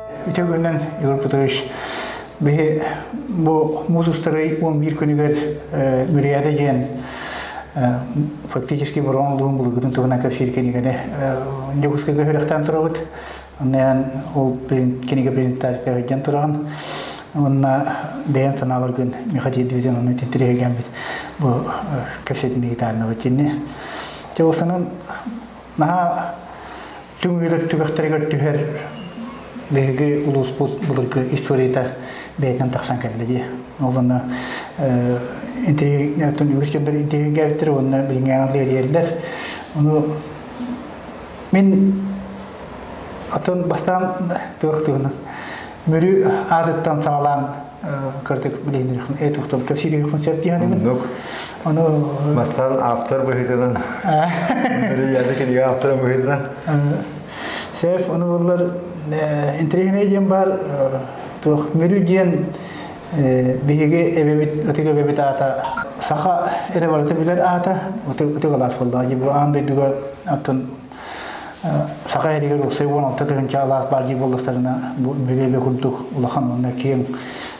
Үтүө күнүнэн, Егор Петрович. Биһи бу муус устарый 11 күнүгэр Мүрүядэ диэн фактически Бороҕон улууһун былыргытын туһунан кэпсиир кинигэни Дьокуускайга үөрэхтээн турабыт. Онно ол кинигэ презентацияҕа илдьэн тураҕын. Уонна бэйэм санааларгын миэхэ тиэрдибитин онно интэриэһиргээммит бу кэпсэтиини гитарнабыт дьинни. Чэ, ол наһаа түҥ үөрэр түгэхтэригэр түһэр биһиги улууспут былыргы историята бэйэтинэн тахсан кэллэ дии. Ол онно үгүс дьоннор интэриэһиргээбиттэр уонна билиҥҥээҕи лиэрийэллэр. Ону мин атын бастаан туох туһунан Мүрү аатыттан саҕалаан кырдык билиһиннэриэхпин э туохтан кэпсиириэхпин сөп дии саныыбын. Оннук. Ону Бастаан автор быһыытынан Мүрү кинигэ автора быһыытынан Сөп, ону буллар интэриэһинэй диэн баар туох Мүрү диэн биһиги эбэбит ытык эбэбит аата саха эрэ барыта билэр аата ытык алаас буоллаҕа дии бу аан дойдуга оттон Саха эригэр уопсай 16 тыһыынча алаас баар дии буоллахтарына, бу Мүрү курдук улахан уонна киэҥ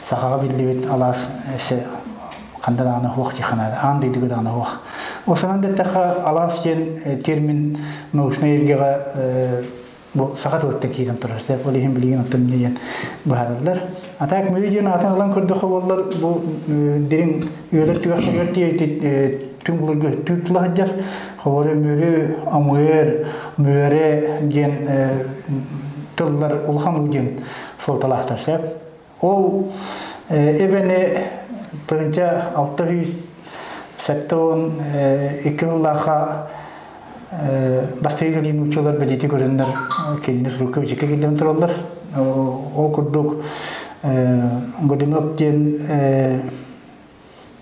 сахаҕа биллибит алаас өссө ханда даҕаны суох диэххэ наада, аан дойдуга даҕаны суох. Осанан да эттэххэ, алаас диэн термин научнай эйгэҕэ бу саха тылыттан киирэн турар. Ол иһин билигин оттон эмне диэн быһаараллар. А так Мүрү диэн аатын ылан көрдөххө буоллар, бу дириҥ үөлэр түгэхтэригэр тиийэ түҥ былыргы түүр тыла сылдьар. Холобура, Мүрү, Амуэр, Мүөрэ диэн тыллар улахан уу диэн суолталаахтар сөп. Ол эбэни 1672 сыллаахха бастакы кэлии нууччалар бэлиэтии көрөннөр кинини сурукка бичиккэ киллэрэн тураллар. Ол курдук Годунов диэн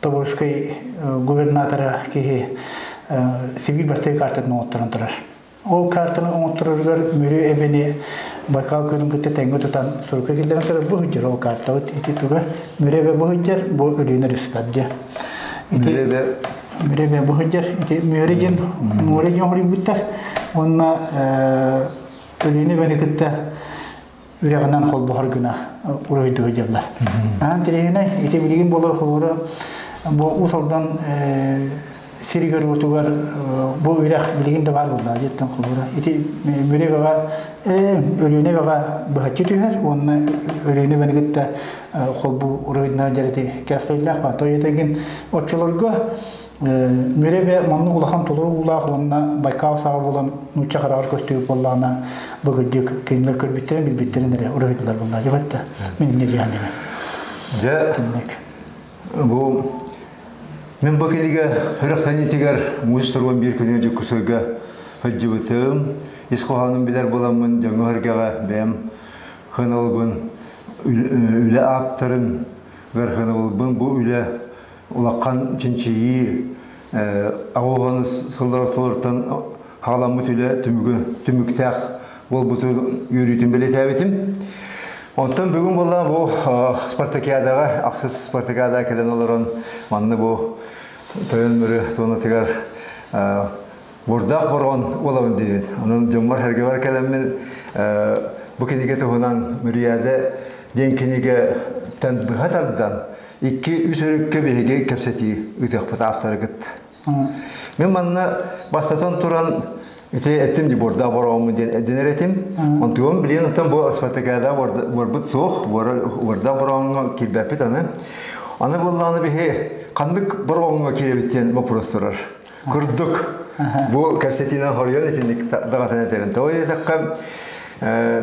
Тобольскай губернатора киһи Сибиир бастакы картатын оҥотторон турар. Ол картаны оҥоттороругар Мүрү эбэни Байкал күөлүн кытта тэҥҥэ тутан сурукка киллэрэн турар бу сылдьар ол картабыт ити туга Мүрү эбэ бу сылдьар бу Өлүөнэ өрүс сытар дьэ. Мүрү эбэ Мүрү эбэ бу сылдьар ити Мүрү диэн муора диэн хоруйбуттар уонна Өлүөнэ эбэни кытта үрэҕинэн холбоһор гына уруһуйдуу сылдьаллар. Аан тириһинэй ити билигин буолар холобура бу Уус Алдан сиригэр уотугар бу үрэх билигин да баар буолла дьиэттэн холобура ити Мүрү эбэҕэ Өлүөнэ эбэҕэ быһаччы түһэр уонна Өлүөнэ эбэни кытта холбуу уруһуйдунан дьэрити кэрэхсэбиллээх баар. Тоҕо оччолорго Мүрү эбэ маннык улахан толору уулаах уонна Байкал саҕа буолан нуучча хараҕар көстүбүт буоллаҕына бу кырдьык кинилэр көрбүттэрин билбиттэрин эрэ уруһуйдулар буоллаа дьэ да мин инньэ диэн диэн. Дьэ бу мин бу кинигэ сүрэхтэниитигэр муус туруон биир күнү Дьокуускайга сылдьыбытым. Ис хоһоонун билэр буоламмын дьоҥҥо-сэргэҕэ бэйэм хыналбын үлэ ааптарын ыарханабылбын бу үлэ улахан чинчийии аҕа сыллар ортолоруттан хаҕаламмыт үлэ түмүгү түмүктээх буолбутун үөрүүтүн бэлиэтээбитим. Онтон бүгүн буолла бу спартакиадаҕа, ахсыс спартакиадаҕа кэлэн олорон манна бу Тойон Мүрү туонатыгар Бурдаах Бороҕон уолабын диибин. Онон дьоммор-сэргэбэр кэлэммин бу кинигэ туһунан Мүрүйээдэ диэн кинигэттэн быһа тардан икки-үс өрүккэ биһиги кэпсэтии ыытыахпыт авторы кытта. Мин манна бастатан туран ити эттим ди борда борооммун диэн эдинэр этим. Онтугум билиэн оттон бу спартакиада барбыт суох, борда борооҥҥо киирбэппит аны. Аны буоллаҕына биһи ханнык борооҥҥо киирэбит диэн вопрос турар. Курдук бу кэпсэтиинэн хоруйан итинник даҕатан этэбин. Тоҕо диэтэххэ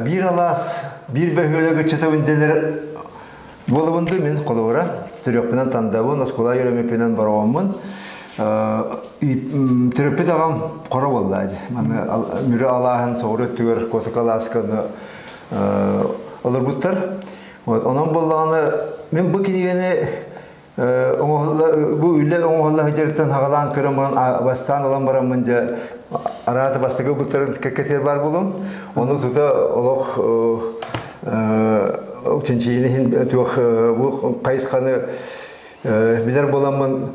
биир алаас, биир бөһүөлэк ыччатабын дэнэр Буолабын дуу мин холобура, төрүөхпүнэн Тандабын, оскуола үөрэммиппинэн Бороҕоммун. Төрөппүт аҕам хоро буолла дии. Маны Мүрү алааһын соҕуруу өттүгэр Куотука алааска олорбуттар. Вот, онон буоллаҕына мин бу кинигэни бу үлэ оҥоһулла сылдьарыттан хаҕалаан көрөн баран бастаан ылан бараммын дьэ араас бастакы ылбыттарын кэккэтигэр баар буолуом. Ону тута олох ол чинчийиини иһин туох бу хайысханы билэр буоламмын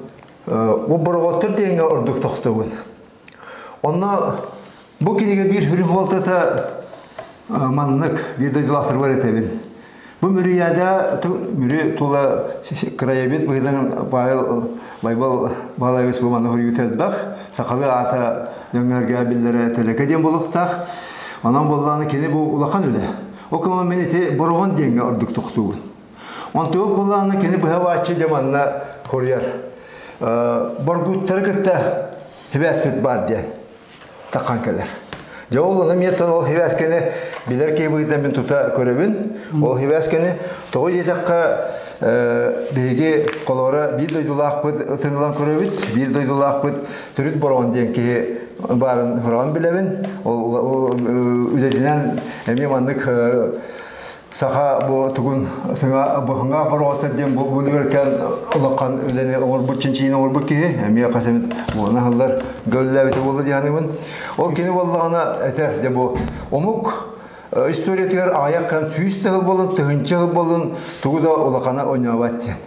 бу бороҕоттор диэҥҥэ ордук тохтобун. Онно бу кинигэ биир сүрүн суолтата. Маннык биир дойдулаахтарбар этэбин. Бу Мүрүйээдэ Мүрү тула краевед быһыытынан Павел Байбал Баалаевич бу манна хоруйбут элбэх. Сахалыы аата дьоҥҥо биллэрэ Төлөкө диэн буолуохтаах. Онон буоллаҕына кини бу улахан үлэ. Ол кэмэ мин ити Бороҕон диэҥҥэ ордук тохтуубун. Онтуга буоллаҕына кини быһа бааччы дьэ манна хоруйар. Боргуттары кытта хибээспит баар диэн. Таххан кэлэр. Дьэ ол ону миэттэн ол хибээскэни билэр киһи быһыытынан мин тута көрөбүн. Ол хибээскэни тоҕо диэтэххэ биһиги холоро биир дойдулаахпыт тыҥылан көрөбүт, биир дойдулаахпыт төрүт бороҕон диэн киһи баарын хороҕон билэбин. Ол үлэтинэн эмиэ маннык саха бу тугун саҥа быһыҥа бороҕоттор диэн бу бүлүгэркэн улахан үлэни оҥорбут чинчийин оҥорбут киһи эмиэ хас эмит буолан аһыллар гөллөөбүтэ буолла диэханыыбын. Ол кини буоллаҕына этэр дьэ бу омук историятыгар аҕыйах кэм сүүс тыһыл буолун тыһыынча сыл буолун тугу да улахана ойнообот диэн.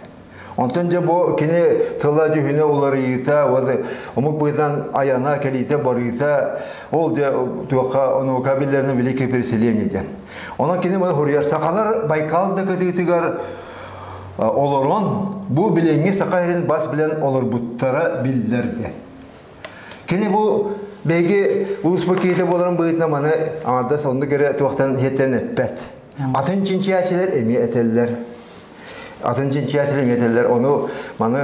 Онтон дьэ бу кини тыла дьүһүнэ уларыйыыта, вот омук быһыытынан айана, кэлиитэ, барыыта, ол дьэ туохха онуока биллэринэн великое переселение диэн. Онон кини маны хоруйар сахалар Байкал да кытыытыгар олорон бу билиҥҥи саха сирин бас билэн олорбуттара биллэр диэн. Кини бу биһиги улууспут киһитэ буоларын быһыытынан маны аҥардас оннук эрэ туохтан иһиттэрин эппэт. Атын чинчийээччилэр эмиэ этэллэр. Атын чинчийээччилэр эмиэ этэллэр. Ону маны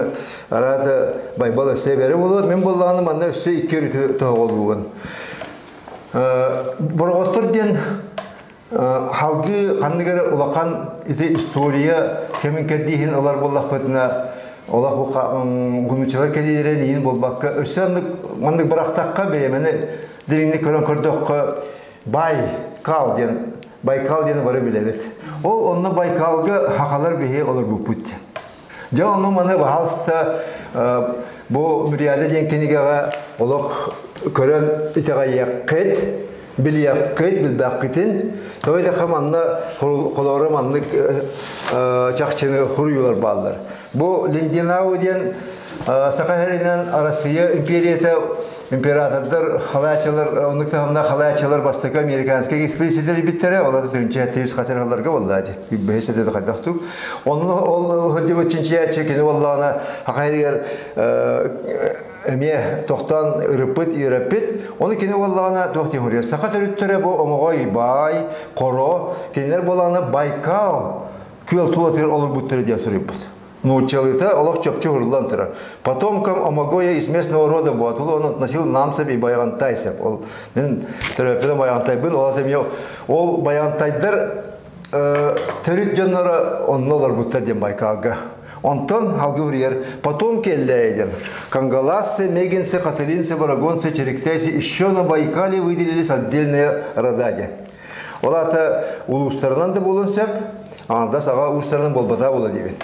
араата Байбал өссө эбэри буолуо. Мин буоллаҕына манна өссө икки өрүтү тоһоҕолуубун. Бороҕоттор диэн халгыы ханнык эрэ улахан ити история кэмин кэрдииһин ылар буоллахпытына олох бу гунучалар кэлиилэрин иин буолбакка өссө оннук маннык бырахтахха бириэмэни дириҥник көрөн көрдөххө Байкал диэн Байкал диэни бары билэбит. Ол онно Байкалга хахалар биһи олорбуппут диэн. Дьэ ону маны баһаалыста бу Мүрүядэ диэн кинигэҕэ олох көрөн итэҕэйиэххит, билиэххит, билбэххитин. Тоҕо диэтэххэ манна холоро маннык чахчыны хуруйуулар бааллар. Бу Линдинау диэн Саха сиринэн Арассыыйа империята императордар халаачылар оннук таһымнаах халаачылар бастакы американскай экспедиция тэрийбиттэрэ ол ата тыһыынча тыйыс хатыраларга буолла ди бэһис этэ хайдахтук онно ол сылдьыбыт чинчийээччи кини буоллаҕына хахайыгар эмиэ тохтоон ырыппыт үөрэппит ону кини буоллаҕына туох диэн суруйар саха төрүттэрэ бу омоҕой баай хоро кинилэр буоллаҕына Байкал күөл тулатыгар олорбуттара диэн суруйбут Нууччалыыта олох чопчу уһуруллан турар. Потомкам Омогоя из местного рода Боотулу он относил намцев и баягантайцев. Ол мен төрөппүнэн баягантайбын, ол атым ол баягантайдар төрүт дьонноро онно олорбуттар диэн Байкалга. Онтон халгы уруйар потом келлээйден. Кангаласцы, мегинцы, каталинцы, барагонцы, черектайцы еще на Байкале выделились отдельные рода диэн. Ол ата улуустарынан да буолуон сөп, аҥардас аҕа уустарынан буолбатаа буола диибин.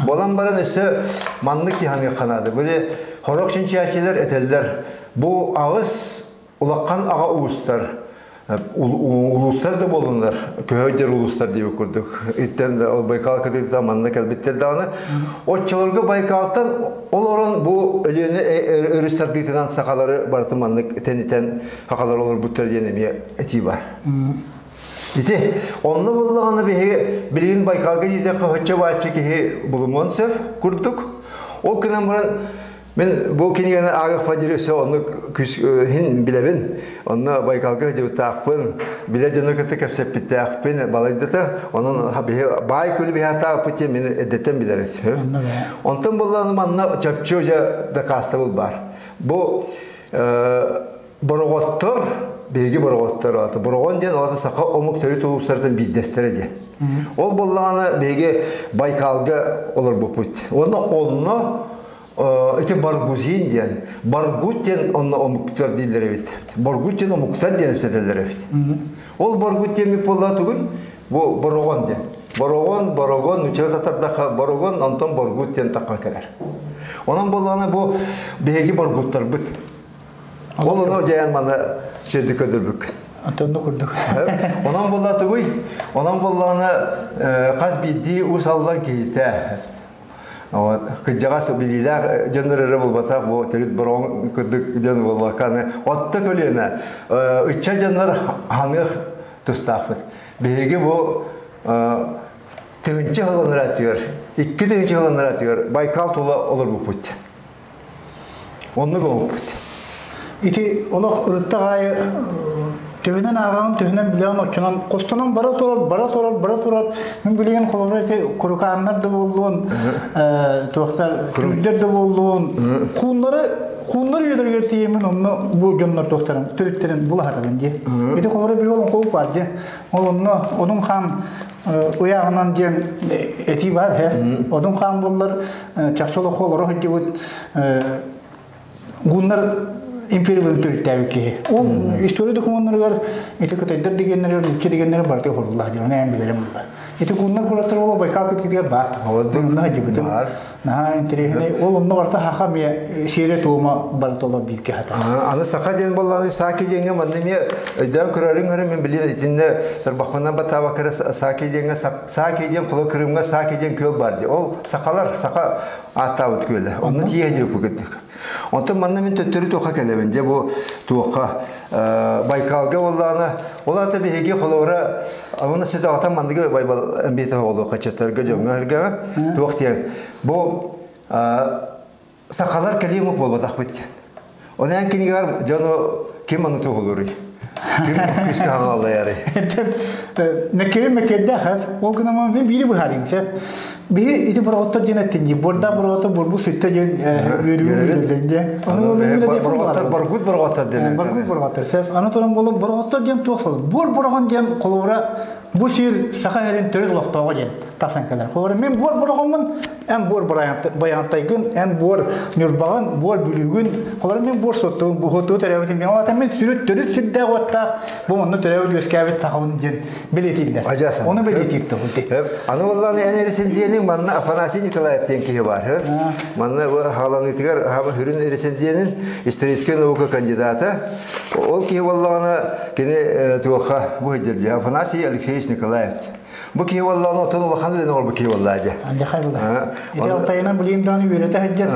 Буолан баран өссө маннык киһаныах ханаады. Били хорох чинчээчилэр этэллэр, бу аҕыс улахан аҕа уустар улуустар да буолуннар, көһөйдер улуустар диэбит курдук. Иттен Байкал кытыытыттан манна кэлбиттэр даҕаны. Оччолорго Байкалтан олорон бу Өлүөнэ өрүс тардыытынан сахалары барытын маннык тэнитэн сахалар олорбуттар диэн эмиэ этии бар. Ити онно буллаҕына биһиги билигин Байкалга диэтэххэ оччо бааччы киһи булумуон сөп курдук. Ол гынан баран мин бу кинигэни ааҕыахпа диэри өссө оннук күс билэбин. Онно Байкалга сылдьыбыттаахпын, билэ дьону кытта кэпсэппиттээхпин балайдата. Онон биһи баай күлү биһи атаабыппыт диэн мин эрдэттэн билэр этим. Онтон буллаҕына манна чопчу дьэ дакаастабыл баар. Бу Бороҕоттор, биһиги бороҕоттор аата. Бороҕон диэн аата саха омук төрүт улуустарыттан биирдэстэрэ диэн. Ол буоллаҕына биһиги Байкалга олорбуппут. Уонна онно ити Баргузин диэн, Баргут диэн онно омуктар дииллэр эбит. Баргут диэн омуктар диэн өссөтөллөр эбит. Ол Баргут диэн буоллаҕа тугуй? Бу Бороҕон диэн. Бороҕон, Борогон, нуучча татардаха Борогон, онтон Баргут диэн таххан кэлэр. Онон буоллаҕына бу биһиги Баргуттарбыт. Ол ону дьайан маны сирди көрдөрбүккүн. Онтон курдук. Онон буолла тугуй? Онон буоллаҕына хас биирдии уус аллан киһитэ. Вот кырдьаҕас билиилээх дьоннор эрэ буолбатах бу төрүт бороҥ курдук дьон буолбакка отто көлүөнэ ычча дьоннор ханыах тустаахпыт. Биһиги бу тыһыынча сылланара түөр, 2 тыһыынча сылланара түөр Байкал тула олорбуппут. Оннук оҥоппут. Ити олох ырыттах аайы төһөнөн ааҕаҕын, төһөнөн билэҕин оччонон хостонон бара турар, бара турар, бара турар. Мин билигин холобура ити курукааннар да буоллун, туохтар, түүрдэр да буоллун, хууннары хууннар үйэлэригэр тиийэммин онно бу дьоннор туохтарын, төрүттэрин булаһатабын дии. Ити холобура били олоҥхо баар дии. Ол онно Одун хаан ыйааҕынан диэн этии баар һэ. Одун хаан буоллар чахчы олоххо олоро сылдьыбыт гуннар империяларын төрүттээбит киһи. Ол история докумуоннарыгар ити кытайдар дегеннэригэр, нуучча дегеннэригэр барыта хоруллаа диэн, эн билэрим булла. Ити гуннар кураттар ол Байкал кытыытыгар баар. Онно сылдьыбытым. Наһаа интэриэһинэй. Ол онно барыта хаха эмиэ сиэрэ-туома барыта олох бииргэ хата. Аны саха диэн буоллаҕына Саки диэҥҥэ манна эмиэ өйдөөн көрөрүҥ көрө мин билин итиннэ тарбахпынан баттаабакка Саки диэҥҥэ Саки диэн холо Крымҥа Саки диэн күөл бар дии. Ол сахалар саха ааттаабыт күөлэ. Онно тиийэ диэппит. Онтон манна мин төттөрү туохха кэлэбин. Дьэ бу туохха Байкалга буоллаҕына ол аата биһиги холобура уонна сүтөҕөтөн манныгы Байбал эмбиэтэ оҕолуохха чаттарга дьоҥҥо эргэҕэ туох диэн бу сахалар кэлии омук буолбатахпыт диэн. Оны эн кинигэр дьону ким ону туһулуруй? Ким күүскэ хаҥаллайарый? Меккеби меккердээх ол гынан мен биири быһаарыйым сеп. Биһи ити бороҕоттор диэн эттин борда бороҕото борбу сүттэ диэн үөрүүгүн диэн. Бороҕоттор боргут бороҕоттор диэн. Боргут бороҕоттор сеп. Аны туран болу бороҕоттор диэн туох сол. Буор бороҕон диэн холобура бу сир саха сирин төрүт олохтооҕо диэн тахсан кэлэр. Холобура мен буор бороҕоммун эн буор Байаҕантайгын, эн буор Ньурбаҕын, буор Бүлүүгүн, холобура мен буор Суоттугун, Буһуоттугу төрөөбүтүм диэн. Ол мен сүрүт төрүт сирдээх уоттаах бу онно төрөөбүт үөскээбит сахабын диэн бэлиэтииллэр. Ону бэлиэтиир тыл. Аны боллааны эн рецензиянин манна Афанасий Николаев диэн киһи бар. Манна хааланыытыгар хаба хүрүн рецензиянин историческай наука кандидата. Ол киһи боллаҕына кини туохха бу дии Афанасий Алексеевич Николаев. Бу киһи боллаҕына отон улахан үлэни оҥорбут киһи боллаа дии. Андахай була. Ити алтайынан билин дааны үөрэтэ сылдьар.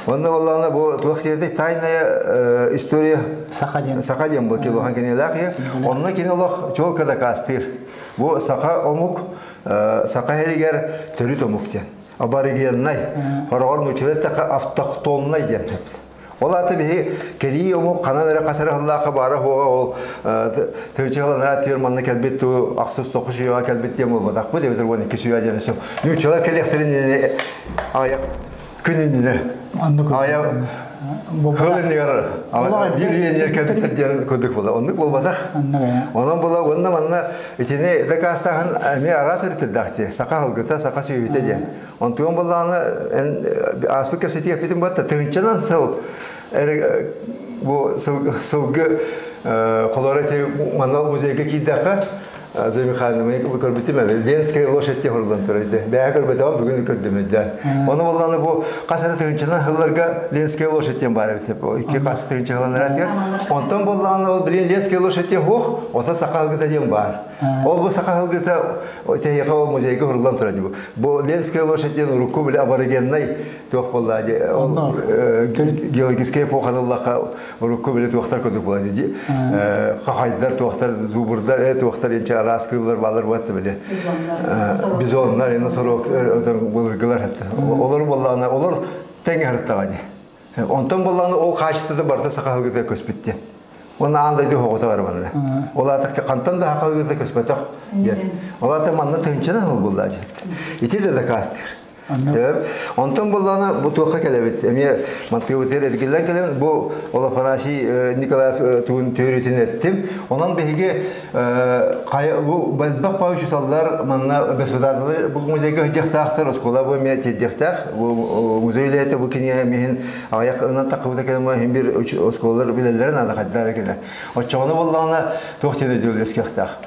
Онно боллаҕына бу туох диэтэй тайная история Саха диэн. Саха диэн бу улахан кинилээх киһи. Онно кини олох чуолка дакаастыыр. Бу саха омук саха сиригэр төрүт омук диэн. Аборигеннай, хороҕор нууччалыы эттэххэ автохтоннай диэн. Ол аата биһи кэлии омук ханан эрэ хас эрэ сыллаахха баара суоҕа ол тыһыынча түөр манна кэлбит туу ахсыс тоҕус үйэҕэ кэлбит диэн буолбатахпыт эбэтэр 12 үйэ диэн сөп. Нууччалар кэлиэхтэрин иннинэ аҕыйах күн иннинэ аҕыйах хыл иннигэр биир үйэнигэр кэлбиттэр диэн курдук буола. Оннук буолбатах. Онон була уонна манна итини дакаастааһын эмиэ араас өрүттэрдээх дии. Саха ылгыта, саха сүөһүтэ диэн. Онтуган буоллаҕына эн ааспыт кэпсэтии эппитим батта тыһыынчанан сыл бу сылгы холоро ити манна музейга киирдэххэ Зоя Михайловна көрбүтүм эбит Ленская лошадь хоруллан турар бэйэ көрбөтөҕүм бүгүн көрдүм өйдөөн ону буоллаҕына бу хас эрэ тыһыынчанан сылларга Ленская лошадь диэн баар эбит икки хас тыһыынча сыллар онтон буоллаҕына ол билин Ленская лошадь диэн суох ота саха ылгыта диэн баар ол бу саха ылгыта тэйиэхэ ол музейга хуруллан турар дии бу Ленская лошадь диэн урукку били аборигеннай туох буолла дии ол геологическай эпоханы ыллахха урукку били туохтар курдук буола дии хахайдар туохтар зубурдар туохтар инче араас кыыллар баалар буолатта били бизоннар носорог былыргылар олор буоллаҕына олор тэҥ харыттаҕа дии онтон буоллаҕына ол хаачыстыбата барыта саха ылгыта көспүт диэн Уонна аан дойду оҕото бар манна. Ол аата хантан да хахалгыта көспөтөх диэн. Ол аата манна тыһыынчанан ол буллаа диэбит. Ити да дакаастыыр. Онтон буллаана бу туохха кэлэбит. Эмиэ мантыгыбытыгар эргиллэн кэлэбин. Бу ол Афанасий Николаев тугун төөрүтүн эттим. Онон биһиги бу элбэх учуталлар манна беспредателлар бу музейга сылдьыахтаахтар, оскуола бу эмиэ тиэрдиэхтээх. Бу музей үлэһитэ бу кинигэ миһин аҕыйах таххыбыта кэлэн иһин бир оскуолалар билэллэрин аны хайдах кэлэр. Оччоҕуна буоллаҕына туох диэн өйдөбүл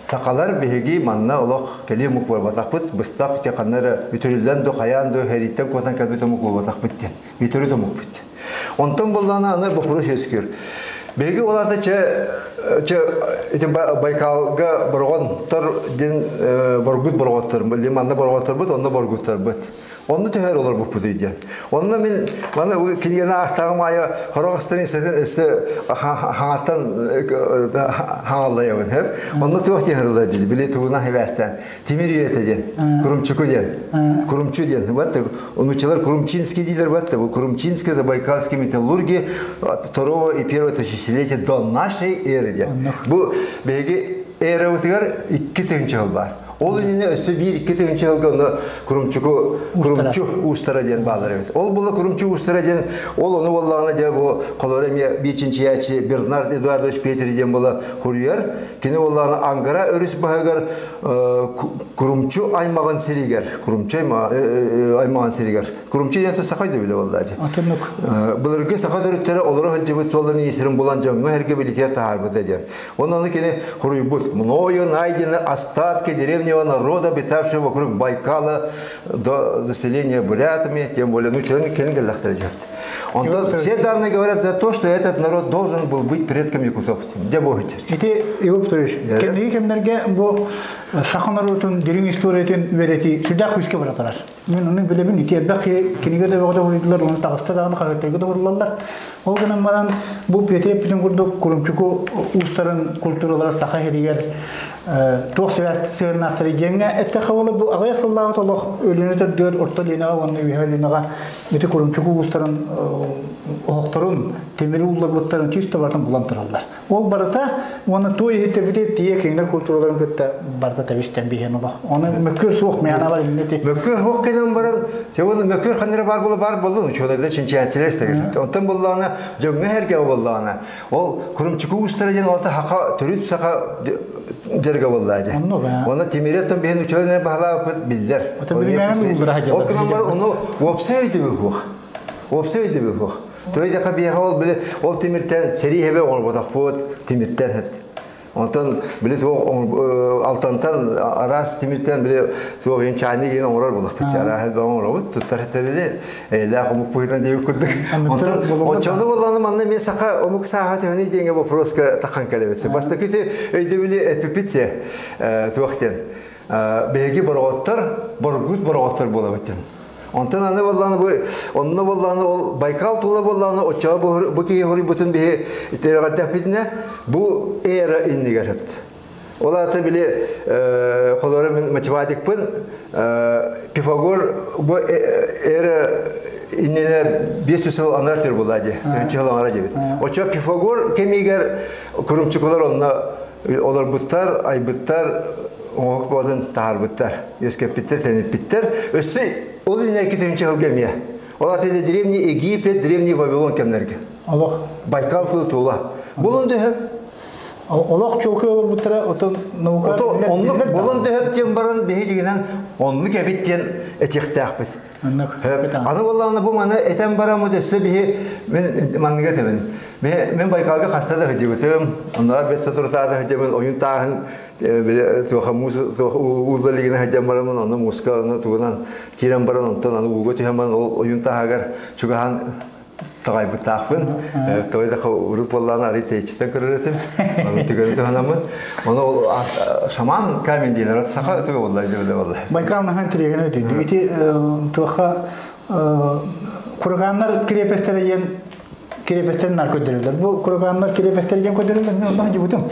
Сахалар биһиги манна олох кэлии омук буолбатахпыт, быстах те ханна эрэ үтүрүллэн ду хайаан ду хэрииттэн куотан кэлбит омук буолбатахпыт диэн. Үтүрүт омукпут диэн. Онтон буоллаҕына аны боппуруос үөскүүр. Биһиги ол аата че че ити Байкалга борҕонтор диэн боргут борҕоттор, манна борҕотторбут, онно боргуттарбыт. Онно төһөр олорбуппут диэн. Онно мин маны кинигэни аахтаҕым аайы хорох страницатын өссө хаҥаттан хаҥаллайабын хөп. Онно туох диэн ырылар дии били тугунан хибээстээн тимир үйэтэ диэн курумчуку диэн курумчу диэн вот нууччалар курумчинский диилэр вот бу курумчинский забайкальский металлурги второго и первого тысячелетия до нашей эры диэн бу биһиги эрабытыгар 2000 жыл бар. Ол иннинэ өссө биир-икки тыһыынча сылга онно Курумчуку Курумчу уустара диэн бааллар эбит. Ол була Курумчу уустара диэн ол ону буоллаҕына дьэ бу холоро эмиэ биир чинчийээччи Бернард Эдуардович Петри диэн була хуруйар. Кини буоллаҕына Ангара өрүс баһыгар Курумчу аймаҕын сиригэр Курумчу аймаҕын сиригэр Курумчу диэн саха өйдөбүлэ буолла дии. Былыргы саха төрүттэрэ олоро сылдьыбыт суолларын иисэрин булан дьоҥҥо эргэ билитиэ таһаарбыта диэн. Онон кини хуруйбут. Мною найдены остатки древнего народа, обитавшего вокруг Байкала до заселения бурятами, тем более, ну, человек кэлин кэллэхтэрэ диэбит. Онтон все данные говорят за то, что этот народ должен был быть предком якутов. Дьэ бу Ити Егор Петрович, кэнники кэмнэргэ бу саха норуотун дириҥ историятын үөрэтии сүрдээх күүскэ бара турар. Мин ону билэбин, ити элбэх кинигэ да бөҕө да суруйдулар, ону таҕыста даҕаны хаһыаттарга да ууруллаллар. Ол гынан баран бу Петр эппитин курдук Курумчуку уустарын культуралара саха иһигэр туох сибээс сыһыаннаахтарый диэҥҥэ эттэххэ буолар бу аҕыйах сыллааҕыта олох Өлүөнэ төрдүгэр Орто Өлүөнэҕэ уонна Үөһээ Өлүөнэҕэ ити Курумчуку уустарын оһохторун тимири уулларбыттарын чисто барытын булан тураллар. Ол барыта уонна туой иһиттэбити тиийэ кинилэр культураларын кытта барыта тэбистэн биһэн олох. Оны мөккүөр суох мээнэ бар иннити. Мөккүөр суох кэнэн баран, севон мөккүөр ханнара бар була бар боллун, учуонайда чинчээччилэр истэгэр. Онтон буллаҕына дьоҥҥо эргэ боллаҕына, ол Курумчуку уустара диэн олата хака төрүт саха дьарыга боллаа дии. Оны тимиреттен биһин учуонай баһалаабыт биллэр. Ол гынан баран ону уопсай өйдөбүл суох. Уопсай өйдөбүл суох. Той жака биэхэ ол били ол тимиртэн сэрии хэбэ оҥорботохпут тимиртэн хэпт. Онтон били суох алтантан араас тимиртэн били суох иин чайник иин оҥорор булахпыт араас элбэх оҥоробут туттар тэрили эйлээх омук быһыытынан диэбит курдук. Онтон оччону боллааны манна мен саха омук сааха төһөнүй диэҥэ вопроска тахан кэлэбит. Бастакы ити өйдөбүлү эппиппит туох диэн биһиги бороҕоттор боргут бороҕоттор буолабыт диэн. Онтон аны буоллаҕына бу онно буоллаҕына ол Байкал тула буоллаҕына оччоҕо бу, бу киһи хоруйбутун биһи итэҕэйдэхпитинэ бу эра иннигэр сөптө. Ол аата били холоро мин математикпын Пифагор бу эра иннинэ 500 сыл анара төр буолла дии. Тыһыынча сыл анара диэбит. Оччо Пифагор кэмигэр курумчукулар онно олорбуттар, айбыттар, оҥоһук буолан таһаарбыттар, үөскэппиттэр, тэниппиттэр. Өссө ол инники тыһыынча сылга эмиэ. Ол ата древний Египет, древний Вавилон кэмнэргэ. Олох. Байкал кыл тула. Булун дөһөп. Олох чулкуй олорбуттара, отон наука Оннук булун дөһөп диэн баран биһи дигинэн оннук эбит диэн этиэхтээхпит. Аны буоллаҕына бу маны этэн бараммыт өссө биһи мин манныга этэбин. Мен Байкалга хаста да сылдьыбытым, оннооҕор бэт соторутаата сылдьабын, ойун тааһын туоха муус уулла илигинэ сылдьан бараммын, онно мууска онно тугунан киирэн баран, онтон аны ууга түһэн баран, ол ойун тааһыгар чугаһаан таҕайбыттаахпын. Той да урут буоллаҕына арый тэйиччиттэн көрөр этим. Аны түгэни туһанаммын. Оны ол шаман камень дииллэр. Саха туга буолла дииллэр буолла. Байкал наһаа интириэһинэй өтүйдү. Ити туохха курыкааннар крепостері диэн крепостен нар көрдөрөллөр. Бу курыкааннар крепостері диэн көрдөрөллөр. Мен онно сылдьыбытым.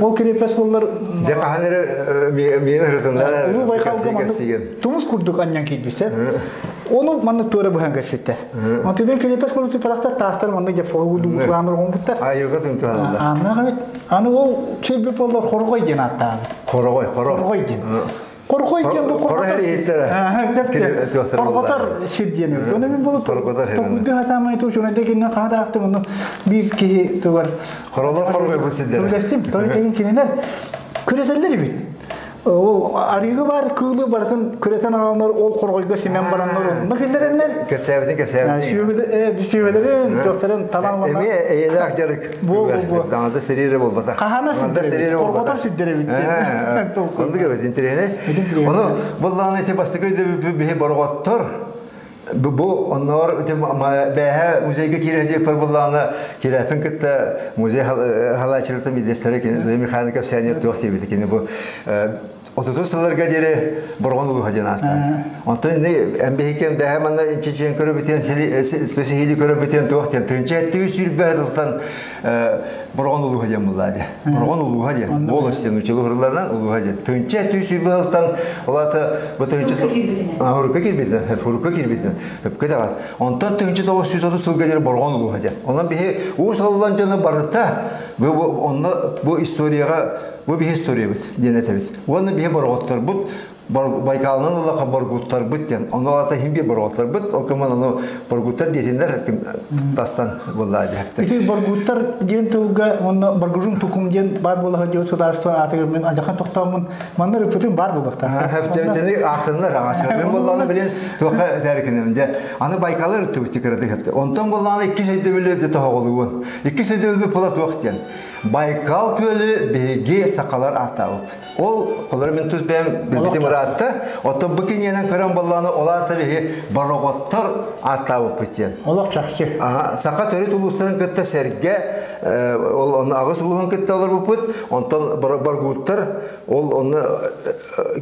Ол крепость боллар Дьэ хаһан эрэ миин ырытыннар Улуу Байкалга маннык тумус курдук анньан киирбиттэр. Ону маннык туора быһан көрсүттэр. Онтудан крепость курдук парахтар таастар маннык дьапсалыы турааныр оҥорбуттар. Айылга тымтыһаллар. Ааннаах эбит. Аны ол сирбит боллар хорҕой диэн ааттаабыт. Хорҕой, хоро. Хорҕой диэн. Хорҕой диэн бу Хоро иһиттэрэ. Хорҕотор сир диэн эбит. Оны мин болу токуйду хатаамай туучуна дегиннен хаатаахтым ону биир киһи тугар Хоролор хоргой бу сирдэрэ. Үлэстим. Той деген кинилер күрэтэллэр эбит. Ол арыгы бар кыылы барытын күрэтэн аҕаланар ол хорҕойго симэн бараннар онно киллэрэннэр. Кэпсээбитин кэпсээбитин. Сүбэлэрин, туохтарын талан Эмиэ эйэлээх дьарык. Бу бу. Даҕада сэриирэ буолбатах. Хаһана сирдэрэ Хорҕотор сирдэрэ эбит. Оннук эбит интэриэһинэй. Ону буллаҕына ити бастакы биһи бороҕоттор бу онноор бээһэ музейга киирэ диэппэр буллаҕына киирээппин кытта музей халааччыларыттан биирдэстэрэ кини Зоя Михайловна кэпсээнигэр туох диэбитэ кини бу Отутус сылларга диэри Борҕон улууһа диэн ааттаах. Онтон ини эмбиһикен бэһэ манна инчичиэн көрөбүтүөн сиһили көрөбүтүөн туох диэн тыынча эттүү сүүрбэ сылтан Борҕон улууһа диэн буллаа диэ. Борҕон улууһа диэн. Болос диэн училы хуруларынан улууһа диэн. Тыынча эттүү сүүрбэ сылтан олата бу тыынча хурукка киирбитинэн, хурукка киирбитинэн өпкө даҕат. Онтон 1930 сылга диэри Борҕон улууһа диэн. Онон биһи уус аллан дьоно барыта бу онно бу историяҕа бу биһи историябыт диэн этэбит. Уонна биһи борҕотторбут Байкалынан улахан боргуттарбыт диэн. Ону ата хим бир боргуттарбыт, ол кыман ону боргуттар диэтиннэр тастан буллаа диэхтэр. Ити боргуттар диэн тылга уонна боргужун тукум диэн бар буолаха диэн судаарство аатыгар мен адьахан тохтооммун манна рыппытым бар буолуохтаах. Хэптэбитини аахтыннар аҕачка. Мен боллааны билин туохха этэрикинем дьэ. Аны Байкалы ырыттыбыт тикыраты хэпте. Онтон боллааны икки сөйдөбүлү де тоһоҕолугун. Икки сөйдөбүлү пола туох диэн. Байкал күөлү биһиги сахалар ааттаабыппыт. Ол холор мин тус бэйэм билбитим ыраатта. Оттон бу киниэнэн көрөн боллааны ол аата биһи Бороҕостор ааттаабыппыт диэн. Олох чахчы. Саха төрүт улуустарын кытта сэргэ ол онно аҕыс улууһун кытта олорбуппут. Онтон Баргууттар ол онно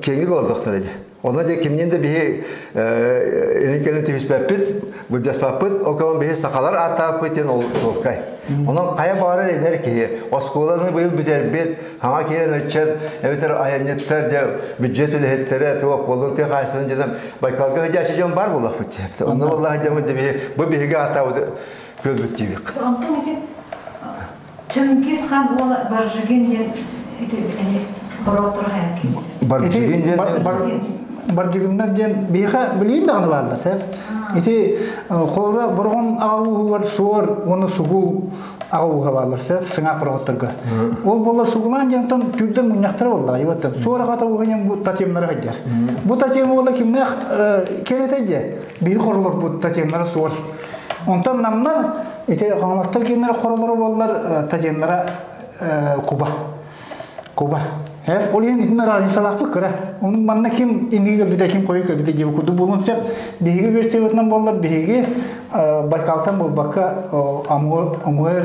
киэҥник олордохтор ди. Онно дьэ кимнин да биһи инин кэлин түһүспэппит, былдьаспаппыт, ол кэмэн биһи сахалар ааттаабыппыт диэн ол суолкай. Онон хайа баҕарар эдэр киһи оскуоланы быйыл бүтэрбит, хаҥа киирэн ыччат, эбэтэр айанньыттар дьэ бюджет үлэһиттэрэ туох буоллун тыа хаһаайыстыбатын дьоно Байкалга сылдьааччы дьон баар буоллахпыт. Онно буоллаах дьоммут биһи бу биһиги ааттаабыт көлбүт диибик. Онтон ити Чингис хан уола Баржигин диэн ити бороттор хайан киирдилэр. Баржигин диэн Баржигиннар диэн биһиэхэ билигин даҕаны бааллар. Ити холобура бороҕон аҕа ууһугар суор уонна сугул аҕа ууһа бааллар сыҥаах бороҕотторго. Ол буолар сугулаан диэнтэн түүрдэн мунньахтара буоллаҕа ибаттан суор аҕата ууһа диэн бу татемнары сылдьар. Бу татем уола кимнээх кэлэтэ дьэ биһи хоролорбут татемнара суор. Онтон намнар Ити хаҥаластар кииннэрэ хоролоро буоллар тадьыннара Куба. Куба. Ол иһин итин разницалаахпыт кыра. Onun манна ким инниги көрбүтэ, ким хойу көрбүтэ диэби курдук буолуон сөп. Биһиги версиябытынан буоллар биһиги Байкалтан буолбакка Амур Амур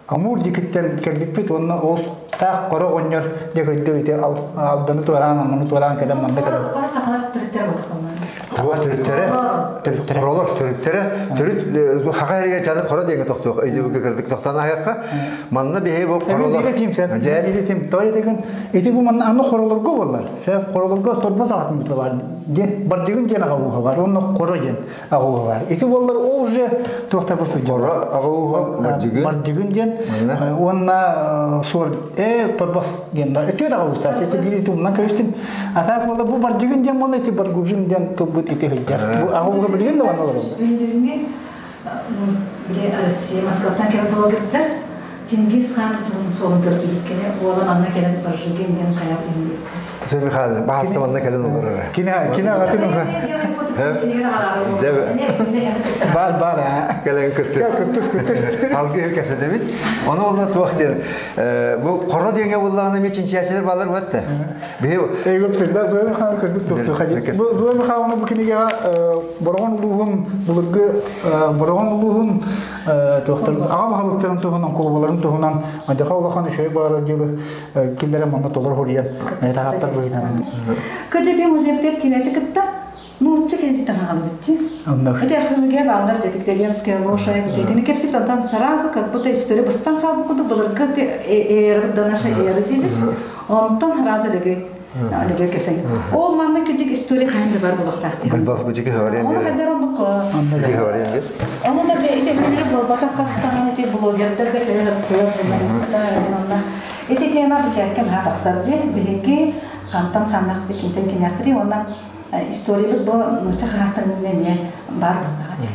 Амур дикиттэн кэлбиппит уонна ол таах хоро оҕонньор дьэ көрдө ити алданы туораан амманы туораан кэлэн манна кэлэн. Хоро сахалар төрүттэрэ буолтахтар. Хоро төрүттэрэ төрүттэрэ хоролор төрүттэрэ төрүт хаха эргэ чаны хоро диэҥэ тохтуох өйдөбүлгэ кырдык тохтон аһыахха манна биһи бу хоролор дьэт тим той деген ити бу манна аны хоролорго боллар сәп хоролорго торба саҕатын бутла бар диэн бардыгын диэн аҕа ууһа бар онно хоро диэн аҕа ууһа бар ити боллар ол уже туохта бу хоро аҕа ууһа бардыгын бардыгын диэн уонна суор э торбос диэн бар өтүө даҕа устаачы ити биир тумнан көстүм Ата буола бу бардьыгын диэн буола ити баргужин диэн тылбыт ити сылдьар. Бу аҕа билигин да манна олороллор. Үнүрүҥҥү били Россия Москваттан кэлэн блогердар Чингис хан туһун суолун көрдүбүт кини уола манна кэлэн Баржигин диэн хайа диэн Зоя Михайловна, баһаста манна кэлэн олорор. Кини кини аҕатын Бар бар аа. Кэлэн кыттыс. Кыттыс кыттыс. Алгы кэсэтэбит. Ону онно туох диэн бу хоро диэҥэ буллаҕына эмиэ чинчийээччилэр баалар буотта. Егоптырда Зоя Михайловна кырдык тохтуу Бу Зоя Михайловна бу кинигэҕэ Бороҕон улууһун былыргы Бороҕон улууһун туохтар аҕа баһылыктарын туһунан кулубаларын туһунан адьаха улахан үчүгэй баара дьылы киллэрэн манна толору хоруйан таһааттар быһыынан. КДП музейдер кинети кытта нуучча кинетиттен хаалыбыт дии. Это археология баалар дедик итальянская лошадь дедини кепсип онтон сразу как будто история быстан хаалбыт курдук былыргы эра до нашей эры диибит. Онтон сразу лөгөй лөгөй кепсен. Ол манна кыжык история хайын да бар булуктаах диэн. Байбал быжыгы хаварыан Ону бир. хайдар оннук Быжыгы хаварыан бир. Ону да ити буолбатах хастаҕан ити блогердар да кэлэ сырыттылар журналистар онно ити тема бычаакка наһаа тахсар диэн биһиги хантан ханнаахпыт кимтэн кинээхпитий уонна историябыт бу нуучча хараахтарынан эмиэ баар буоллаҕа дии.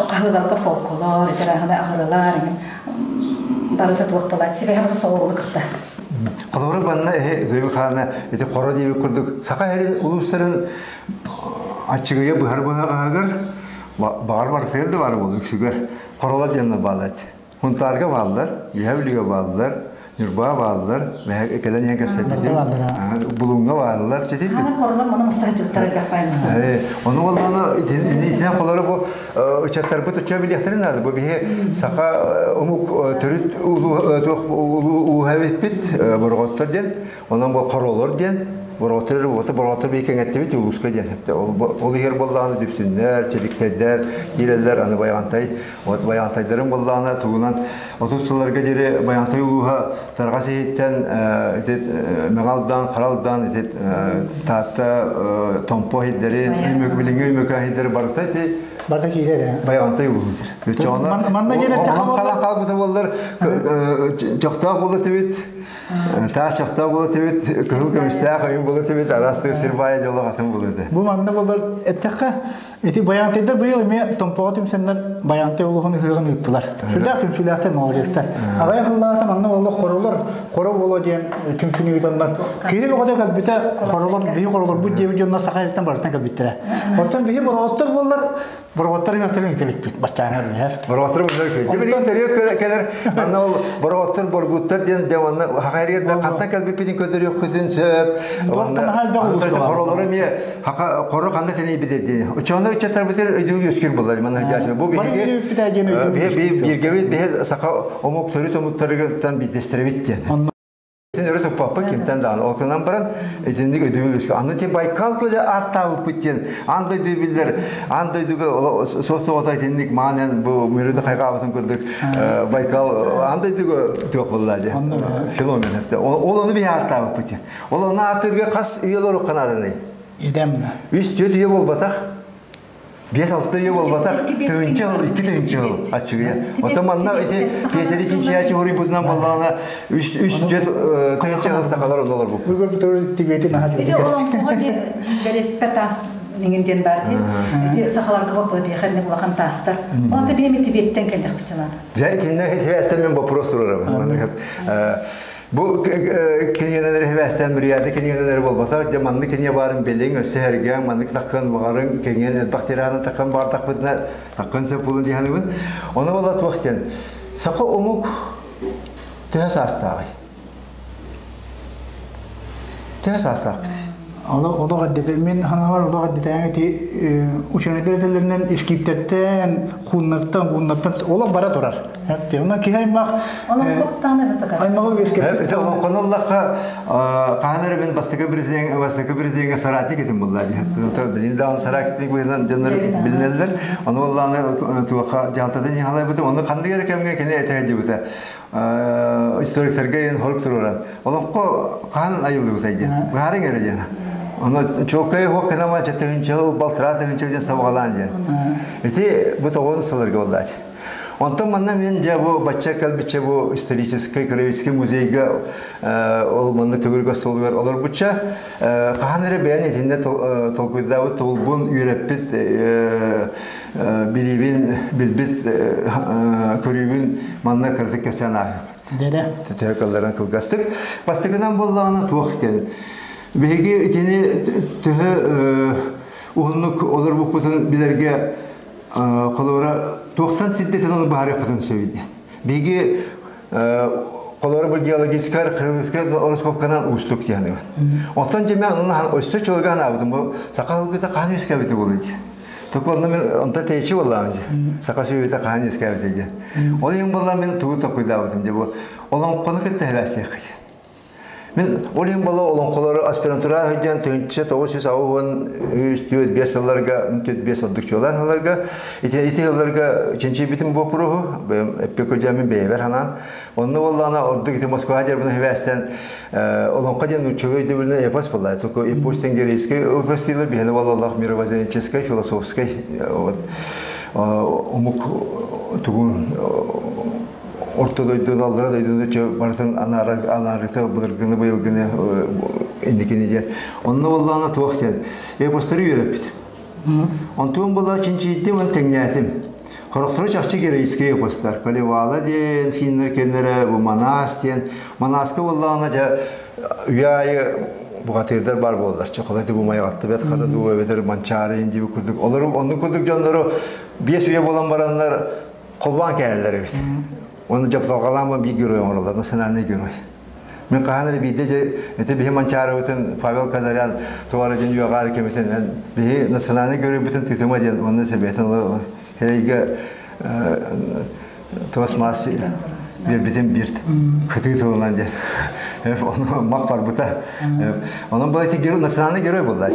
Хаһыыларга солколор, итирааһына аҕырылар, барыта туох буолаат сибэһэ бары соҕурууну кытта. Холобура банна эһи Зоя Михайловна ити хоро диэбит курдук саха сирин улуустарын аччыгыйа быһар быһаҕаһыгар баҕар барытыгар да баар буолуо үксүгэр хоролор диэн бааллар. Хунтаарга бааллар, Үһэ Бүлүүгэ бааллар, Ньурба бааллар, кэлэн иһэн кэпсэппитим. Булуҥҥа бааллар. Хаһан хоролор маны мустаһыччыттар элбэх баай мустаһы. Ону боллаана итинэн холору бу ычаттарбыт уча билиэхтэрин наада. Бу биһи саха омук төрүт улуу ууһа эбиппит борҕоттор диэн. Онон бу хоролор диэн борҕоттор буота борҕоттор бии кэҥэттибит улууска диэн. Ол иһэр боллаана дүпсүннэр, чириктэйдэр киирэллэр аны Байаҕантай. Вот Байаҕантайдарын боллаана тугунан 30 сылларга диэри Байаҕантай улууһа Тарҕас иһиттэн ити Мэҥэ Харалдаан ити Таатта Томпо иһиттэри, билиҥҥи Өймөкөөн иһиттэри барыта ити барыта киирэр. Байаҕантай улууһун сир. Манна диэн Онон хаалбыта буоллар чохтоох буолар түбүт. Таас чохтоох буолар түбүт, кыһыл көмүстээх ойун буолар түбүт, араас сир баайа дьоло атын буолар. Бу манна буолар эттэххэ Ити Байаантайдар быйыл эмиэ Томпоҕо түмсэннэр Байаантай улууһун ыһыаҕын ыыттылар. Сүрдээх түмсүүлээхтэр, молодецтар. Аҕыйах сыллааҕыта манна буолла хоролор, хоро буолуо диэн түмсүүнү ыытаннар. Киһи бөҕөтө кэлбитэ, хоролор, биһи хоролорбут диэбит дьоннор саха сириттэн барытын кэлбиттэрэ. Оттон биһи бороҕоттор буоллар, бороҕоттор ыһыахтарын ыыта иликпит баччааҥҥа билэр. Бороҕоттор муннар Дьэ билигин төрүөх кэлэр манна ол бороҕоттор боргуттар диэн дьэ манна хахайрыгар да хантан кэлбиппитин көтөрүөххүтүн сөп. Хоролору эмиэ Хака хоро ханна тэнийбит диэн. Учуоннар ыччаттарбытыр өйдүүр үөскүүр буллар манна дьаача. Бу биһиги бииргэбит биһи саха омук төрүт омуктарыгыттан биирдэстэрибит диэн. Итин өрө туппаппыт кимтэн даҕаны. Ол гынан баран итинник өйдөбүл үөскүү. Аны ти Байкал көлө ааттаабыппыт диэн аан дойду биллэр аан дойдуга суос-суота итинник маанен бу мүрүнү хайҕаабытын курдук Байкал аан дойдуга туох буолла диэн. Феномен. Ол ону биһи ааттаабыппыт диэн. Ол ону ааттыырга хас үйэ олоруохха нааданый? Идэмна. 3-4 үйэ буолбатах. 5-6 үйэ буолбатах. Тыһыынча жыл, 2 тыһыынча жыл аччыгыйа. Оттон манна ити Петери чинчийээччи хоруйбутунан боллаҕына 3-4 тыһыынча жыл сахалар онно олорбуппут. Бүгүн Тибети наһаа Ити олоҥхоҕо бэлиэспэ таас иҥин диэн баар дии. Ити сахаларга бохпула биэхэрник улахан таастар. Онто биэми Тибеттен кэллэхпит санаата. Дьэ итиннэ сибээстэн мен вопрос турарабын. Бу кинигэлэри хэбээстээн Мурияда кинигэлэри буолбатах, дьэ маннык кинигэ баарын билиҥ, өссө эргэҥ, маннык таккын баҕарыҥ, кэҥиэн элбэх тирааны таккын баҕардахпытына таккын сөп буолун дии саныыбын. Ону буола туох диэн, саха омук төһө саастааҕый? Төһө саастаахпыт? Олох эрдэтэ мин санаабар олох эрдэтээҥи ити учуонайдар этэллэринэн искииптэртэн, хууннартан, гуннартан олох бара турар. Онон киһи аймах аймаҕы үөскэппит. Олоҥхону ыллахха хаһан эрэ мин бастакы президент бастакы президеҥҥэ соратник этим буолла дии. Билин даҕаны соратник быһыынан дьоннор билинэллэр. Ону буоллаҕына туохха дьаһалтатын иһалайбытым. Ону ханнык эрэ кэмҥэ кини этэ сылдьыбыта. Историктарга иһин хорук туруоран. Олоҥхо хаһан айыллыбытай диэн. Быһаарыҥ эрэ диэн. Ону чуолкай уһуох гынама тыһыынча балтараа тыһыынча диэн сабаҕалаан диэн. Ити бу тоҕуон сылларга буоллаачы. Онтон манна мен дьэ бу бачча кэлбиччэ бу историческай краеведческий музейга ол манна төгүрүк остуолугар олорбучча хаһан эрэ бэйэн итиннэ толкуйдаабыт тобулбун үөрэппит билиибин билбит көрүүбүн манна кыратык кэпсээн ааһыам. Дэрэ. Төһө кылларын кылгастык. Бастакынан буоллаҕына туох диэн. Биһиги итини төһө уһуннук олорбуппутун билэргэ холобура туохтан сирдэтэн ону баһарыахпытын сөбүй диэн. Биһиги холобура бу геологическай, археологическай ороскуопканан уустук диэн. Онтон дьэ мен онно өссө чолга анаабытым бу саха ылгыта хаан үөскээбитэ буолуй диэн. Только онно мен онто тэйичи буоллаҕым дии. Саха сүөһүтэ хаан үөскээбитэ диэн. Ол иһин буолла мен тугу толкуйдаабытым дии бу олоҥхону кытта эбээсиэххэ диэн. Мин ол иһин буола олоҥхолору аспирантура сылдьан 1983 4 5 сылларга 4 5 ордук чуолаан сылларга ити ити сылларга чинчийбитим боппуруоһу эппиэккэ бэйэбэр ханаан онно буоллаҕына ордук ити Москва диэн хибээстэн олоҥхо диэн нууччалыы өйдөбүлүнэн эпос буолла только эпос тенгерийский эпос дииллэр биһиэнэ буоллаллах мировоззренческой философской вот омук тугун орто дойдуну аллара дойдуну чө барытын анаарыта былыргыны быйылгыны инникини диэн онно буоллаҕына туох диэн эпостары үөрэппит онтуон буолла чинчийдим оны тэҥнээтим хорохтору чахчы героический эпостар Калевала диэн финнэр кэннэрэ бу Манас диэн Манаска буоллаҕына дьэ үйэ аайы бухатыырдар бар буоллар чоколаты бу майаҕатты бэт хара дуу эбэтэр манчаары диби курдук олору оннук курдук дьоннору 5 үйэ буолан бараннар холбоон кээллэр эбит. Оны дьапталҕалаан биир герой оҥороллор, национальный герой. Мин хаһан эрэ биирдэ дьэ ити биһи Манчаарыбытын Павел Казарян туора диэн үөҕээр кэмитин биһи национальный геройбутун тытыма диэн уонна сэбиэтин эрэйгэ туос маас биэрбитин биирт кытыы тылынан диэн ону мах барбыта. Онон бұл ити герой национальный герой буолла.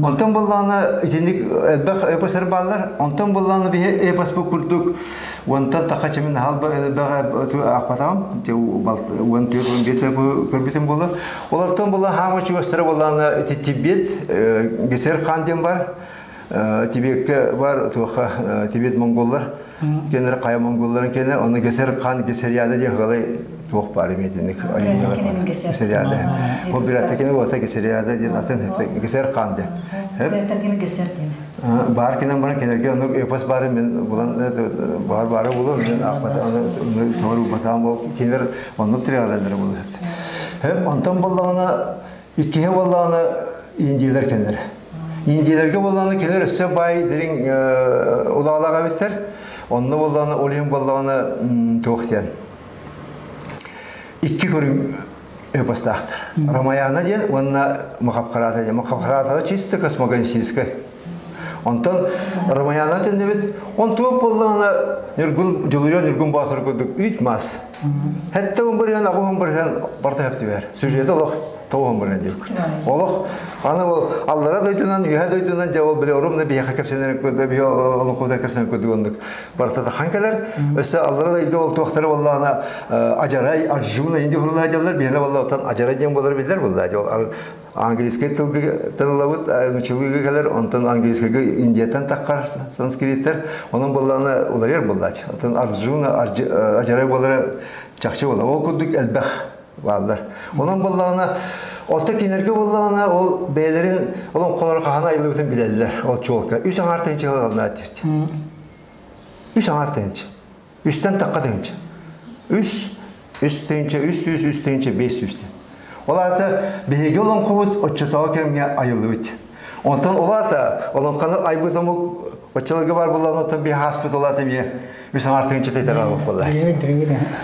Онтон буллаана итинник элбэх эпос бааллар. Онтон буллаана биһи эпос бу курдук онтон таха чемин хал акпатам 14-15 көрбүтүм буолла. Олортон була хаама чугастара буллаана ити Тибет Гесер хан диэн бар. Тибетке бар туха Тибет монголлар. Кенер кая монголларын кене оны Гесер хан Гесерияда диэн галай туох бар эметинник айымньылар. Гесерияда. Бу бираттекини болса Гесерияда диэн атын Гесер хан диэн. Бираттекини Гесер диэн. Бар кенен баран кенерге оны эпос бары мен булан бар бары булан мен акпата оны тоору батаан бол кенер онну триаралары булу. Хеп онтон боллаана иккиһе боллаана индийлер кенер. Индийлерге боллаана кенер өссө бай дирин улаалага биттер. Онну боллаана олиын боллаана туох диэн. Икки көрүң эпостаахтар. Рамаяна диэн уонна Махабхарата диэн. Махабхарата чисто космогонический. Онтон Рамаяна төннөбүт, он туох боллаана Нүргүн Дьулуйа Нүргүн Баатыр курдук үт мас. Хэтте он бырыһан, аҕыс бырыһан барта хэптибэр. Сюжети олох тоҕус бырыһан диир курдук. Олох аны ол аллара дойдунан, үһэ дойдунан дьэ ол били орумна биһиэхэ кэпсэнэр курдук, биһи олоҥхобутугар кэпсэнэр курдук оннук барта тахан кэлэр. Өссө аллара дойду ол туохтара боллаана Ажарай, Арджуна инди хурулаа дьаллар, биһиэнэ болла отан Ажарай диэн буолар биллэр буолла. Ол английский тылга тыллабыт, нучылыга кэлэр, онтон английскайга Индияттан таххар санскриттер, онон боллаана уларыйар буоллаач. Отон Арджуна, Ажарай буолара чахчы буолла. Ол курдук элбэх бааллар. Онон боллаана Олта кинерге боллаана ол бэйэлэрин олоҥхолор хаһан айыллыбытын билэллэр. Ол чуолка. Үс аҥаар тыһыынча ылаллар диирт. Үс аҥаар тыһыынча. Үстэн тахха тыһыынча. Үс, үс тыһыынча, 300, 3 тыһыынча, 500 диэн. Ол аата биһиги олоҥхобут оччотооҕу кэмҥэ айыллыбыт. Онтон ол аата олоҥхону айбыт омук оччолорго бар буолан оттон биһи ааспыт ол аата эмиэ үс аҥаар тыһыынча тэтэр албыт буолла.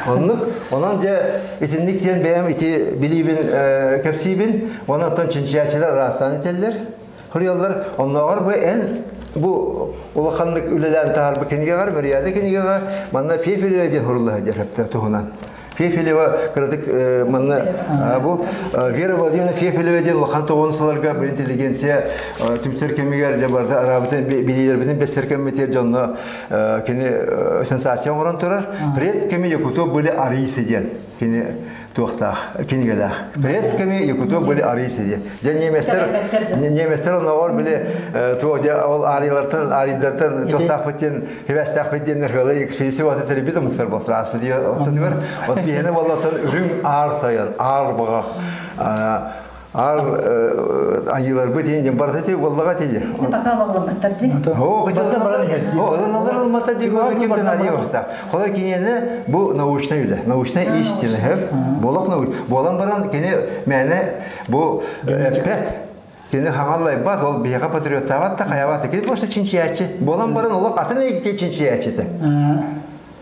Оннук, онон дьэ итинник диэн бэйэм ити билиибин кэпсиибин, онон чинчийээччилэр араастаан этэллэр, хоруйаллар. Оннооҕор бу эн бу улаханнык үлэлээн таһаарбыт кинигэҕэр, Мөрүйээдэ кинигэҕэ манна Фефилева диэн хорулла сылдьар туһунан. Фефилева кыратык манна бу Вера Владимировна Фефилева диэн улахан тоҕон сыларга бу интеллигенция түмсэр кэмигэр дьэ барыта араабытын билиилэрбитин бэссэр кэммитигэр дьонно кини сенсация оҥорон турар. Предками якутов были арийцы диэн кини туохтаах кинигэлээх. Предками якутов были арийцы диэн. Дьэ немецтер немецтер оннооҕор били туох дьэ ол арийлартан арийдартан туохтаахпыт диэн хибэстээхпит диэннэр хыла экспедиция бата тэрийбит омуктар буолтар ааспыт оттотугар от биһиэнэ буоллаттан үрүҥ аар тойон аар баҕах аар айыыларбыт иин диэн барыта ти буоллаҕа ти. Пока оҕоломматтар дии. Оо, ылыналар ылматтар дии кимтэн арыйа бахта. Холор киниэни бу научный үлэ, научная истина хэп. Болох науч. Буолан баран кини мээнэ бу эппэт. Кини хаҥаллайбат, ол биһиэхэ патриоттаабат да хайабат. Кини просто чинчийээччи. Буолан баран олох атын эйгэ чинчийээччитэ.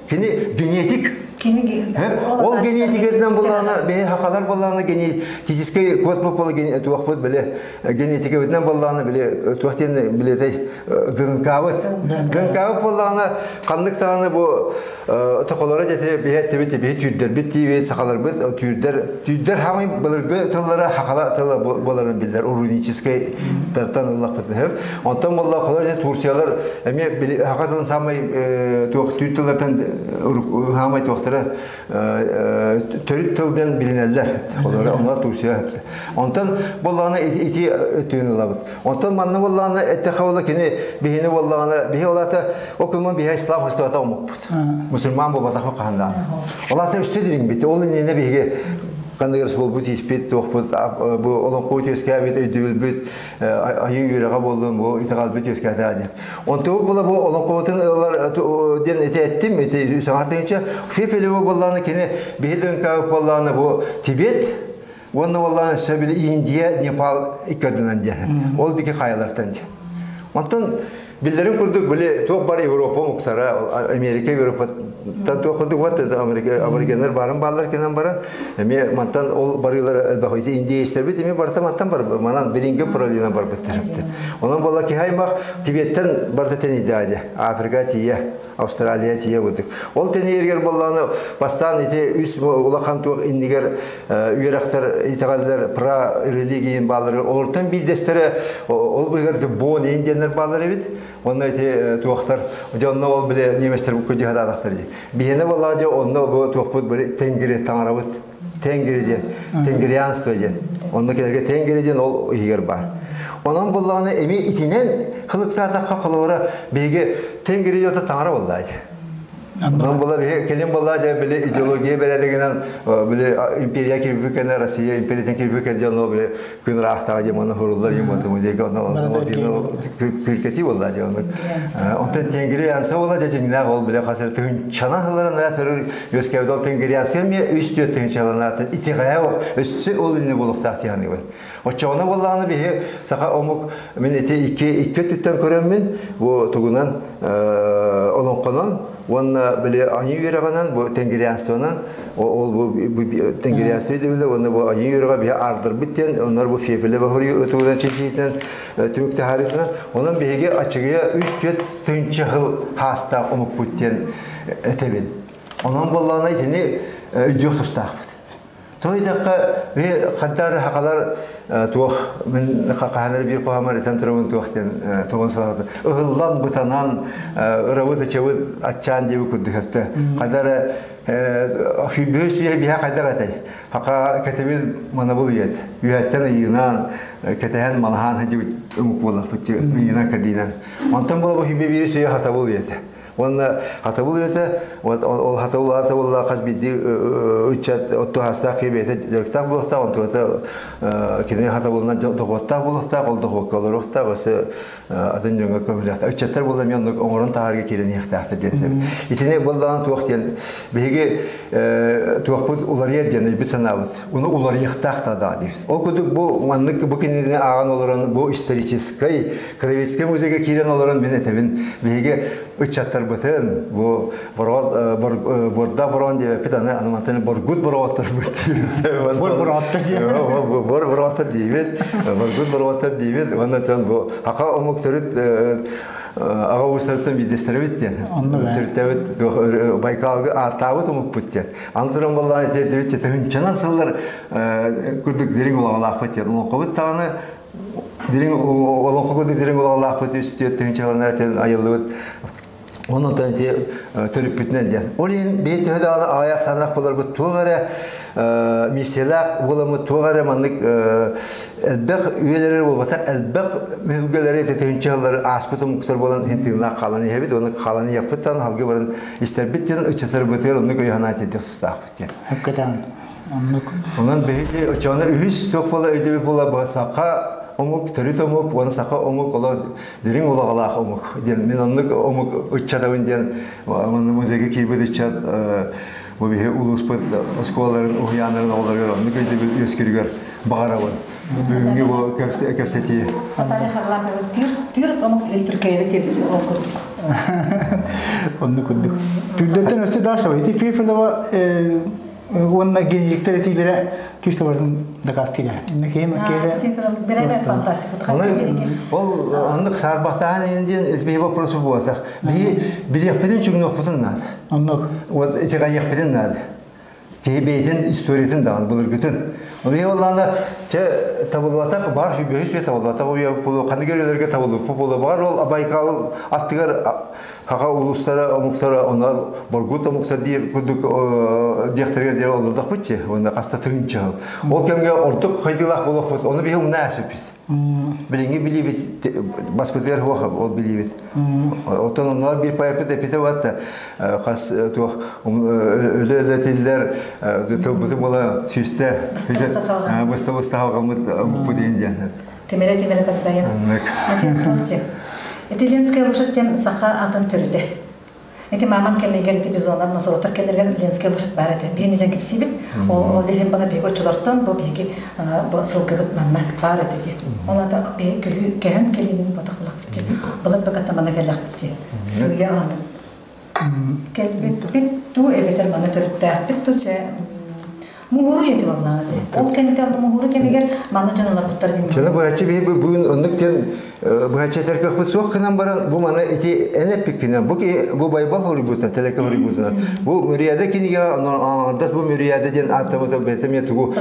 Кини генетик. Ол генетикеринэн буллаана биһи хахалар буллаана генетический код буолла туохпут биле генетикабытынан буллаана биле туох диэн билетэй ДНКбыт. ДНКбыт буллаана ханнык даҕаны бу токолоро дьэти биһи эттибит биһи түүрдэрбит диибит сахаларбыт түүрдэр түүрдэр хаамай былыргы тыллара хахала тыла буоларын биллэр руническай тартан ыллахпытын хөп. Онтон болла холор дьэ Турциялар эмиэ хака тылын самай туох түүр тыллартан хаамай туохтара төрүт тылдан билинэллэр. Холоро онлар Турция. Онтон боллаана ити өттүн ылабыт. Онтон манна боллаана эттэхэ бола кини биһини боллаана биһи олата окумун биһи ислам христиата омукпут. Мусульман буолбатахпыт хаһандаан. Олата үстү дириҥ Ол иннинэ биһиги қандыгар суолбут испит туохпут бу олоҥхобут үөскээбит өйдөбүлбүт айыы үөрэҕэ буоллун бу итэҕэлбит үөскээтэ диэн. Онтубут була бу олоҥхобутун ылар диэн ити эттим ити саҥартыҥча Фефелева буоллааны кини биһи ДНК буоллааны бу Тибет уонна буоллааны өссө били Индия, Непал иккардынан диэн. Ол дики хайалартан диэн. Онтон Биллэрин курдук, били туох бар Европа омуктара, Америка Европаттан туох курдук вот Америка аборигеннар барын бааллар кенен баран, эми мантан ол барыылар элбэх ити индейцтербит эми барта мантан бар манан билинге параллельно барбыттар. Онон буолла киһи аймах Тибеттен барта тэнийдээди, Африка тиийэ, Австралия тиийэ курдук. Ол тэнийэргэр буоллааны бастаан ити үс улахан туох иннигэр үөрэхтэр итэҕэллэр пра религийин баалары олортон биирдэстэрэ ол быһыгар бон индианнар баалар эбит. Онно ити туохтар дьонно ол биле немецтер күдьүһадаатахтар дии. Биһиэнэ буоллаҕа дьэ онно бу туохпут били тенгри таҥарабыт. Тенгри диэн, тенгрианство диэн. Онно кинилэргэ тенгри диэн ол иһигэр баар. Онон буоллаҕына эми итинэн кылыктаатахха холобура биһиги тенгри диэта таҥара буоллаа Онон була биһи кэлин буолла дьэ били идеология бэрээдэгинэн били империя кирбү кэнэ Россия империятын кирбү кэнэ дьоно били күн ыраахтааҕы дьэ маны хуруллар юм музейга ону күркэти буолла дьэ ону онтон тенгрианса буолла дьэ дьиҥнээх ол били хасыр тыһынчанан сылларына төрүр үөскээбит ол тенгрианса эмиэ 3-4 тыһынчаланаатын итэҕэһэ өссө ол иннэ буолуохтаах дии Оччоҕуна буоллаҕына биһи саха омук мин ити икки өттүттэн көрөммүн бу тугунан олоҥхонон уонна били айыы үөрэҕинэн бу тенгрианствонан ол бу тенгрианство өйдөбүлэ уонна бу айыы үөрэҕэ биһи аардарбыт диэн оннор бу фепеле тугунан чинчийитинэн түмүк таһаарыытынан онон биһиги аччыгыйа 3-4 тыһыынча сыл хаастаах омукпут диэн этэбин. Онон буоллаҕына итини өйдүөх тустаахпыт. Тоҕо диэтэххэ, хантаары хахалар туох мин хахаһанар биир хоһамар этэн турабын туох диэн тугун санаата ыһыллан бытанан ырабыт ычабыт аччаан диэби курдук өптө хадара сүүрбүһү сүйэ биһэ хайдах этэй хака кэтэбил манабыл үйэт үйэттэн ыйыынан кэтэһэн манаһаан сылдьыбыт омук буоллахпыт ыйынан кэрдиинэн онтон буола бу сүүрбэ биир сүйэ хатабыл үйэтэ. Уонна хатабыл үлэтэ, ол хатабыл аата буолла хас биирдии ыччат оттуһаастаах киһи бэйэтэ дьарыктаах буолуохтаах, онтугата кини хатабылынан дохуоттаах буолуохтаах, ол дохуокка олоруохтаах, өссө атын дьоҥҥо көмөлөөхтөөх. Ыччаттар буолла эмиэ оннук оҥорон таһаарга киирэн иһиэхтээхтэр диэн этэбит. Итини буоллаҕына туох диэн биһиги туохпут уларыйар диэн өйбүт санаабыт. Уну уларыйыахтаах да диибит. Ол курдук бу маннык бу кинини ааҕан олорон бу историческай Краеведческай музейга киирэн олорон мин этэбин, биһиги ыччаттарбытын бу борда борон диэбэппит аны аны мантан боргут бороҕотторбут диибит. Бор бороҕоттор диибит. Бор бороҕоттор диибит. Боргут бороҕоттор диибит. Уонна бу хака омук төрүт аҕа уустарыттан биирдэстэрибит диэн. Төрүттээбит Байкалга ааттаабыт омукпут диэн. Аны туран буоллаҕына ити тыһыынчанан сыллар курдук дириҥ улаҕалаахпыт диэн. Олоҥхобут даҕаны дириҥ олоҥхо курдук дириҥ улаҕалаахпыт 3-4 тыһыынчаланар этэн айыллыбыт онон ити төрүппүтүнэн диэн. Ол иһин биһи төһө даҕаны аҕыйах санаах буоларбыт туох эрэ миссиялаах буоламмыт туох эрэ маннык элбэх үйэлэри буолбатах элбэх мүлгэлэри тыһыынча сыллары ааспыт омуктар буолан иһин тыыннаах хаалан иһэбит уонна хаалан иһиэхпит даҕаны халгы баран истэрбит диэн ыччатарбытыгар оннук өйө-санаа тиэрдиэх тустаахпыт диэн. Өккөтөөн. Оннук. Онон биһиги оччоҕуна үһүс туох буола өйдөбүл буола саха омук, төрүт омук уонна саха омук олор дириҥ улаҕалаах омук диэн мин оннук омук ыччатабын диэн музейга киирбит ыччат бу биһи улууспут оскуолаларын уһуйааннарын оҕолоругар оннук өйдөбүл үөскүүрүгэр баҕарабын. Бүгүҥҥү бу кэпсэтии. Түүр омук түркэйэбит диэбит ол курдук. Оннук курдук. Түрдэттэн өстө даша. Ити Фефелова уонна генериктер этиилэрэ күүстэ бардын дакаастыыра. Инна киһи Береме фантастика. Ол оннук саарбахтаан диэн биһи вопрос буолсах. Биһи билиэхпитин чугнуохпутун наада. Оннук. Вот итэҕэйиэхпитин наада. Киһи бэйэтин историятын даҕаны былыргытын. Биһи оллаана чэ табылбатах бар сүбөһү сүө табылбатах уйа буолуо ханнык өрөлөргө табылбыппыт буолуо бар ол Байкал аттыгар Хаха улуустара омуктара онор боргут омуктар диир курдук диэхтэригэр диэри олордохпут уонна хаста тыһыынча сыл. Ол кэмҥэ ордук хайдыылаах буолуохпут, ону биһи умнаа сүппүт. Билиҥҥи билиибит баспытыгар суох ол билиибит. Оттон онноор биир поэппит эппитэ барта хас туох өлө өлө тиллэр тылбытын буола сүүстэ быста-быста халҕаммыт омукпут диэн. Тимирэ-тимирэ тагдайан. Итальянская лошадь диэн саха атын төрүтэ. Эти маман кэмигэр ити бизонар носоротор кэмнэригэр Ленскэй лошадь баар этэ. Биһини дьэн кэпсиибит. Ол иһин бана биһиги оччолортон бу биһиги бу сылгыбыт манна баар этэ дии. Ол ата биһиги көһөн кэлиинин ботах булахпыт. Былыр баката мана кэллэхпит. Сыыйа анын. Кэлбиппит туу эбэтэр маны төрүттээхпит ту чэ муһуру ети боллаҕа дьэ. Ол кэнниттэн муһуру кэмигэр манна дьон олорбуттар диэн. Чаны быһаччы биһи бүгүн оннук диэн быһаччы этэр кыахпыт суох гынан баран бу маны ити эн эппиккинэн бу бу Байбал хоруйбутунан тэлэкэ хоруйбутунан бу Мөрүйэдэ кинигэ аҥардас бу Мөрүйэдэ диэн ааттаммыта бэйэтэ эмиэ тугу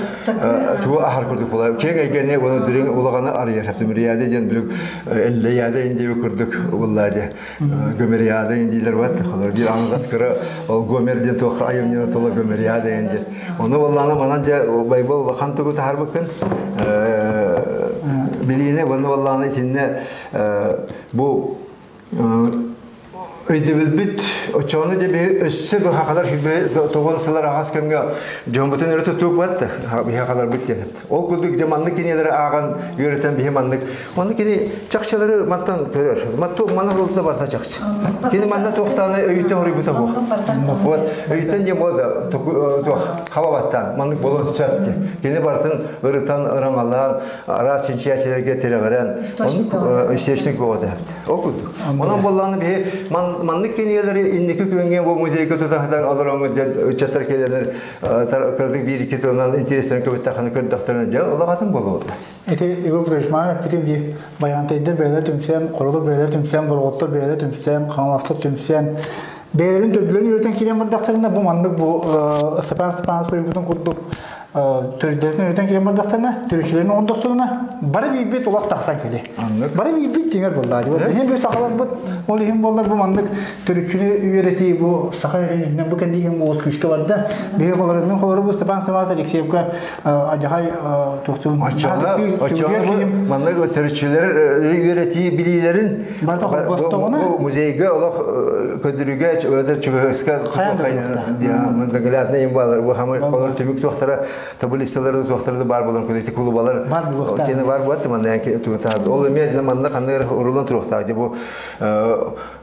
тугу аһар курдук буолар киэҥ эйгэни уонна дириҥ улаҕаны арыйар Мөрүйэдэ диэн билик эллэйээдэ индиэби курдук буллаа дьэ Гомериада дииллэр бат холор биир аҥаҕас кыра ол Гомер диэн туохха айымньыны тула Гомериада диэн. Ону боллаана манан дьэ Байбал улахан тугу таһарбыккын билиини уонна боллаана итиннэ бу өйдөбүлбүт оччоҕуна дьэ биһи өссө бу хахалар тоҕон сылар аҕас кэмҥэ дьоммутун өрө тутууппат биһи хахаларбыт диэн. Ол курдук дьэ маннык кинилэри ааҕан үөрэтэн биһи маннык Онно кини чахчылары мантан көрөр. Матту мана хурулта барта чахчы. Кини манна туохтааны өйүттэн хоруйбута буох. Вот өйүттэн дем ол туох хаба баттаан маннык болон сөп де. Кини бартын ырытан ыраҥалаан араас чинчийээчилэргэ тирэҕирэн оннук источник буолуо Ол курдук. Онон боллааны биһи маннык кинилэри инники күөҥҥэ бу музейга тутан олороҥҥут дьон ыччаттар келенер кыратык биир икки тылынан интерестерин көбүттэххинэ көрдөхтөрүнэ дьэ улаҕатын буолуо. Ити Егор Петрович, маҕан эппитим дии, Байаҕантайдар бэйэлэрэ түмсэн, Хоролор бэйэлэрэ түмсэн, Борҕоттор бэйэлэрэ түмсэн, Хаҥаластар түмсэн, бэйэлэрин төрдүлэрин үөрэтэн киирэн бардахтарына, бу маннык бу Степан Степанович суруйбутун курдук төрдүлэрин үөрэтэн киирэн бардахтарына, төрүччүлэрин оҥордохторуна, бары биирбит олох тахсан кэлиэ. Бары биирбит дьиҥэр буоллаа. Иһин бу сахаларбыт, ол иһин буоллар бу маннык төрүччүнү үөрэтии бу саха эрин бу кэнниин уос күүскэ барда. Биһиги холору, мин холору бу Степан Степанович Алексеевка адьахай туохтуун Оччоҕуна оччоҕуна маннык төрүччүлэр үөрэтии билиилэрин бу музейга олох көдүрүгэ өтөр чугаска наглядный им балар бу хамы олор түмүк туохтара таблицалары туохтара бар болон көдү кулубалар кene бар буат манна тугутаа ол эмиэ манна ханныгар урулан туруохтаах бу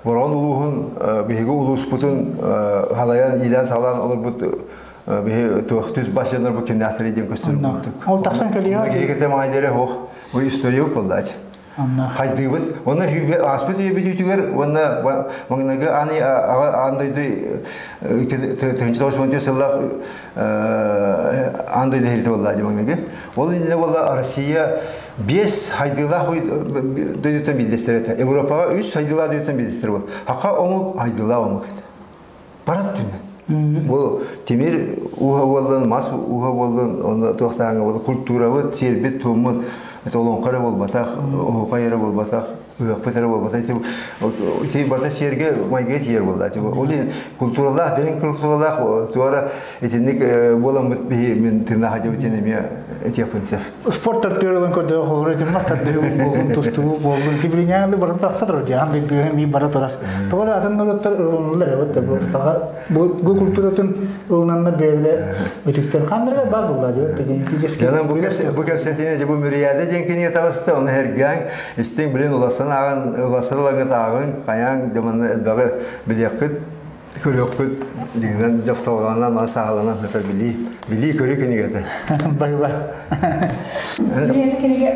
Борон улууһун биһиги улууспутун халайан иилэн салаан олорбут биһи туох түс бассейнар бу кимнээхтэрий диэн көстөр курдук. Ол тахсан кэлиэ. Киһи маайдere хоох бу история боллаачы. Хайдыыбыт. Онно ааспыт үйэ бүтүүтүгэр уонна маҥнайгы ааны аан дойду 1914 сыллаах аан дойду иһиритэ боллаа маҥнайгы. Ол иннинэ буолла Россия биэс хайдыылаах дойдуттан биирдэстэрэ этэ. Европаҕа үс хайдыылаах дойдуттан биирдэстэрэ буол. Хака омук хайдыылаах омук этэ. Барат түнэ. Бу тимир ууһа буоллун, мас ууһа буоллун, онно туохтааҥҥа буоллун, культурабыт, сиэрбит, туоммут олоҥхо эрэ буолбатах, оһуохай эрэ буолбатах, ыһыахпыт эрэ буолбатах. Ити барыта сиэргэ, майгыга тиийэр буолла. Ол иһин культуралаах, дириҥ культуралаах туора итинник буоламмыт биһи мин тыыннаах дьабытын эмиэ этиэхпин сөп. Спорт тартыырылын көрдөөх олору этим мас тардыһыы буоллун, тустуу буоллун, кибилиҥҥэ барыта тахса турар, дьаһан дыйдыыһын бии бара турар. Тоҕо эрэ атын норуоттар ылыналлар эбит бу саха бу культуратын ылынаннар бэйэлэрэ үтүктэр ханнарыгар баар буолла дьэ генетически. Дьонон бу кэпсэтиини дьэ бу Мүрүйээдэ диэн кинигэ таҕыста, оны эргээн истиҥ билин улассан ааҕан улассан ылаҥҥыт ааҕыҥ, хайаан дьэ манна элбэҕи билиэххит көрүөхпүт дьиҥинэн дьафталҕанан маны сааһыланан сытар билии билии көрүү кинигэтэ. Бай-бай. Билиэти кинигэ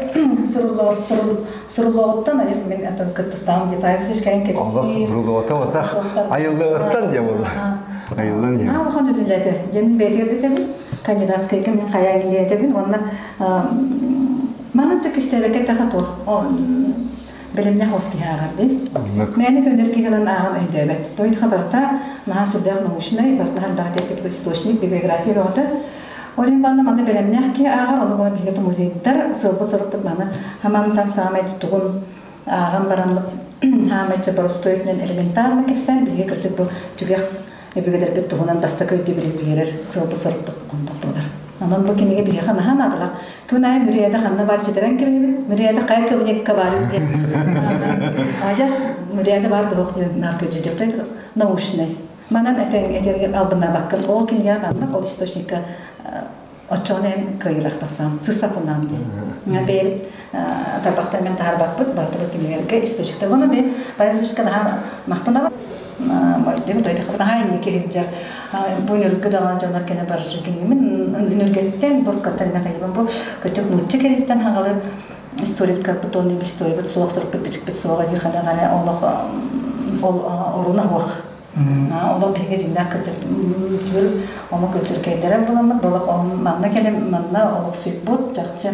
суруллуоҕуттан айыс мин атын кыттыстаҕым деп Павел кэлэн кэпсиир. Олох суруллуоҕуттан отах айыллыаҕыттан диэ буолла. Айыллан диэ. Улахан үлэлээтэ. Дьэн бэйэтигэр дэтэбин, кандидатскайга мин хайаа диэтэбин уонна манан кистээбэккэ тэхэ туох бэлэмнээх ос киһи ааҕар дии. Мээнэ көнөр киһи ылан ааҕан өйдөөбөт. Той хабарта наһаа сүрдээх научнай, барыта хардаҕа тиэппит источник, библиография бөҕөтө. Ол иһин манна манна бэлэмнээх киһи ааҕар, ону буолан биһиги музейдар сыалбыт-сорукпут маны хамантан саамай тугун ааҕан бараммыт хаамай боростуой өттүнэн элементарно кэпсээн биһиги кырдьык бу түгэх өбүгэлэрбит туһунан бастакы өйдөбүлүн биэрэр сыалбыт-сорукпут оннук буолар. Онон бу кинигэ биһиэхэ наһаа наадалаах. Күн аайы Мүрүйэдэ ханна баар сүтэрэн кэбиһэбит. Мүрүйэдэ хайа кабинекка баар диэн. Адьас Мүрүйэдэ баар туһуох диэн наар көрдьүдьөхтэй научнай. Манан этэн этэргэр албыннаабаккын. Ол кинигэҕэ маннык ол источникка оччоҕуна эн кыайыылаах тахсаҕын. Сыыспаппын диэн. Бэйэбит тарбахтан мен таһарбаппыт, барыта бу кинигэлэргэ источниктар. Оны би Павел Ильичка наһаа махтанабын. Мойдым той тахабыт инники сылдьар. Бу үнүргү даҕаны дьоннор кэлэ баржы кинигимин үнүргэттэн буркаттан механизм бу көтүк нуучча кэлиттэн хагалып историк каппыт онны историбыт суох сурукпут бичикпит суоҕа диир хана хана олох ол оруна хуох олох биһиги дьиҥнээх кырдьык түр омук үлтүркэйдэрэ буламмыт болох манна кэлим манна олохсуйбут чахчы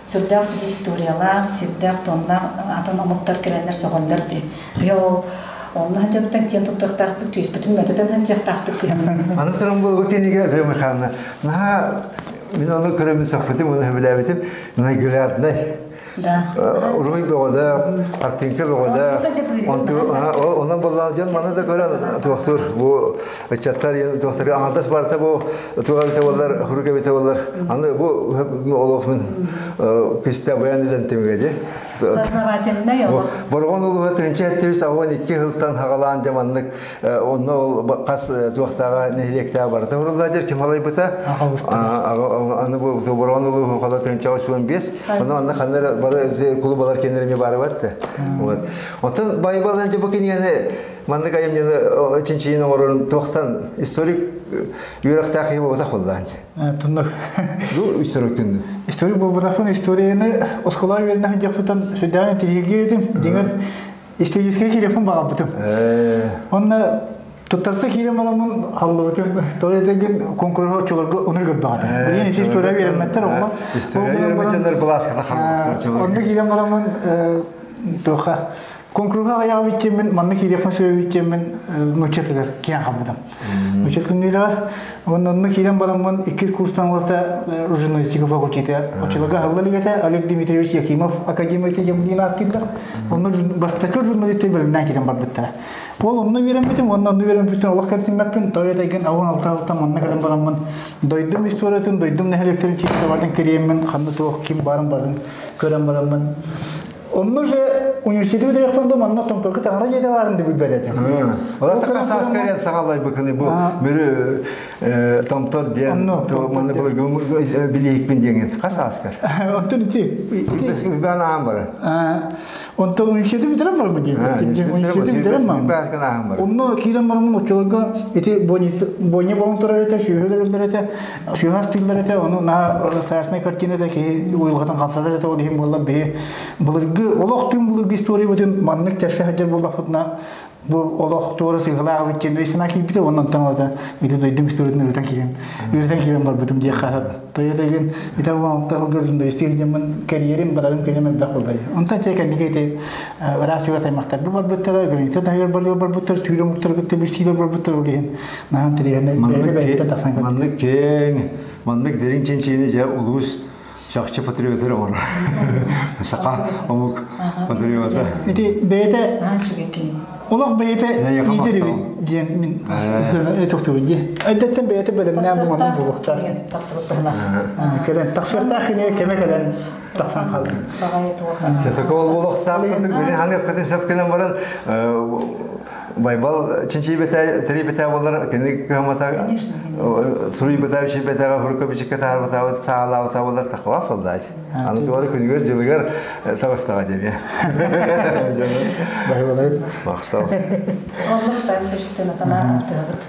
сүрдээх сүдү историялаах сирдээх туомнаах атын омуктар кэлэннэр сөҕөллөр дии биһи ол онно сылдьабыттан киэн туттуохтаахпыт түөспүтүн мөтөтөн сылдьыахтаахпыт дии Аны туран бу кинигэ Зоя Михайловна наһаа мин ону көрөммүн сөхпүтүм уонна сөбүлээбитим нагляднай Да. Уруй бөҕөлөөх, картинка бөҕөлөөх. Онон боллаах дьон маны да көрөн туохтур бу ыччаттар туохтар аҥардас барыта бу туох эбитэ буоллар, хурук эбитэ буоллар. Аны бу олох мин күстэ баян илэн түмүгэ дии. Познавательный олох. Боргон улууһа 1782 сылтан хагалаан дьэ маннык онно ол хас туохтааҕа нэһилиэктээҕэ барыта хуруллаа дьэр ким халайбыта аны бу Боргон улууһун хала 1085 онно манна ханна эрэ бары кулубалар кэннэрэ эмиэ баарыбат да вот оттон Байбал дьэ бу кинигэни маннык айымньыны чинчийин оҥорорун туохтан историк үөрэхтээх киһи буолбатах буоллаан Туннук. Бу историк күннү. Историк буолбатахпын историяны оскуола үөрэнэ сылдьахпыттан сүрдээҕин интириэһиргиир этим. Дьиҥэр историческай киириэхпин баҕарбытым. Онно туттарса киирэн бараммын халлыбытым. Тоҕо диэтэргин куонкуруһу оччолорго онур көрбөҕөтө. Билигин ити история үөрэммэттэр оҕолор. История үөрэммэт былааската халлыбыттар. Онно киирэн бараммын туохха Куонкуруһа аҕыйах бүттүммүн, манна киириэхпин сөбүттүммүн нуучча тылыгар киирэн хаалбытым. Нуучча тылын Уонна онно киирэн бараммын иккис курстан ылата журналистика факультета оччолорго аһылла илик этэ. Олег Дмитриевич Якимов академията диэн ааттыыллар. Онно бастакы журналистар бэлэмнээн киирэн барбыттара. Ол онно үөрэммитим, уонна онно үөрэммитим олох кэртиммэппин. Тоҕо этэгин аван алтаабыттан манна кэлэн бараммын дойдум историятын, дойдум нэһилиэктэрин чистабатын кириэммин, ханна туох ким баарын барын көрөн бараммын Онно же университеты бүтэрехпин да манна Томторго таҥара дьиэтэ баарын да билбэт этим. Ола така саас кэрен саҕалай быкыны бу Мүрү Томтор диэн манна былыргы билиикпин диэҥин хас ааскар? Онтон ити Үбээн аан бары. Онтон университеты бүтэрэн бараммын диэн. Университеты бүтэрэн бараммын. Онно киирэн бараммын оччолорго ити бойня болон турар этэ, сүөһүлэр өллөр этэ, сүөһү астыыллар этэ, ону наһаа страшная картина этэ, киһи уйулҕатын хамсатар этэ, ол иһин буолла биһи былыргы олох түҥ былыргы историябытын маннык тэрсэ сылдьар буоллахпытына бу олох туора сыһылаабыт диэн өй-санаа киирбитэ уонна онтон ылата ити дойдум историятын ырытан киирэн ырытан киирэн барбытым диэххэ тоётэгин ити алта журналистик дьоммун карьерим барарым кэлим элбэх буолбай онтон чэ кэнники ити ыраах чугас аймахтарбы барбыттара граница таһыгар барыгар барбыттар түүр омуктар кытта билсиилэр барбыттар ол иһин наһаа интэриэһинэй бэйэтэ бэйэтэ тахсан маннык киэҥ маннык дириҥ чинчиини дьэ улуус чахчы патриотыр оҥорор. Саха омук патриота. Ити бэйэтэ олох бэйэтэ иитэр эбит диэн мин тохтубут дии. Эрдэттэн бэйэтэ бэлэмнээн бу буолуохтаах. Тахсыбыт быһылаах. Кэлэн тахсыахтаах кини кэмэ кэлэн тахсан хаалды. Часыка ол буолуохтаах били ханыаххытын сөп гынан баран Байбал чинчийбэтэ, тэрийбэтэ буоллар, кини кыһаммата суруйбата, бичийбэтэҕэ, хурка бичиккэ таһаарбатаабыт, саалаабыта буоллар тахваф буоллаач. Аны туора күнүгэр, дьылыгар таҕыстаҕа диэми. Баһылалары. Махтал. Оннук тайм сөчтөн атана артыгабыт.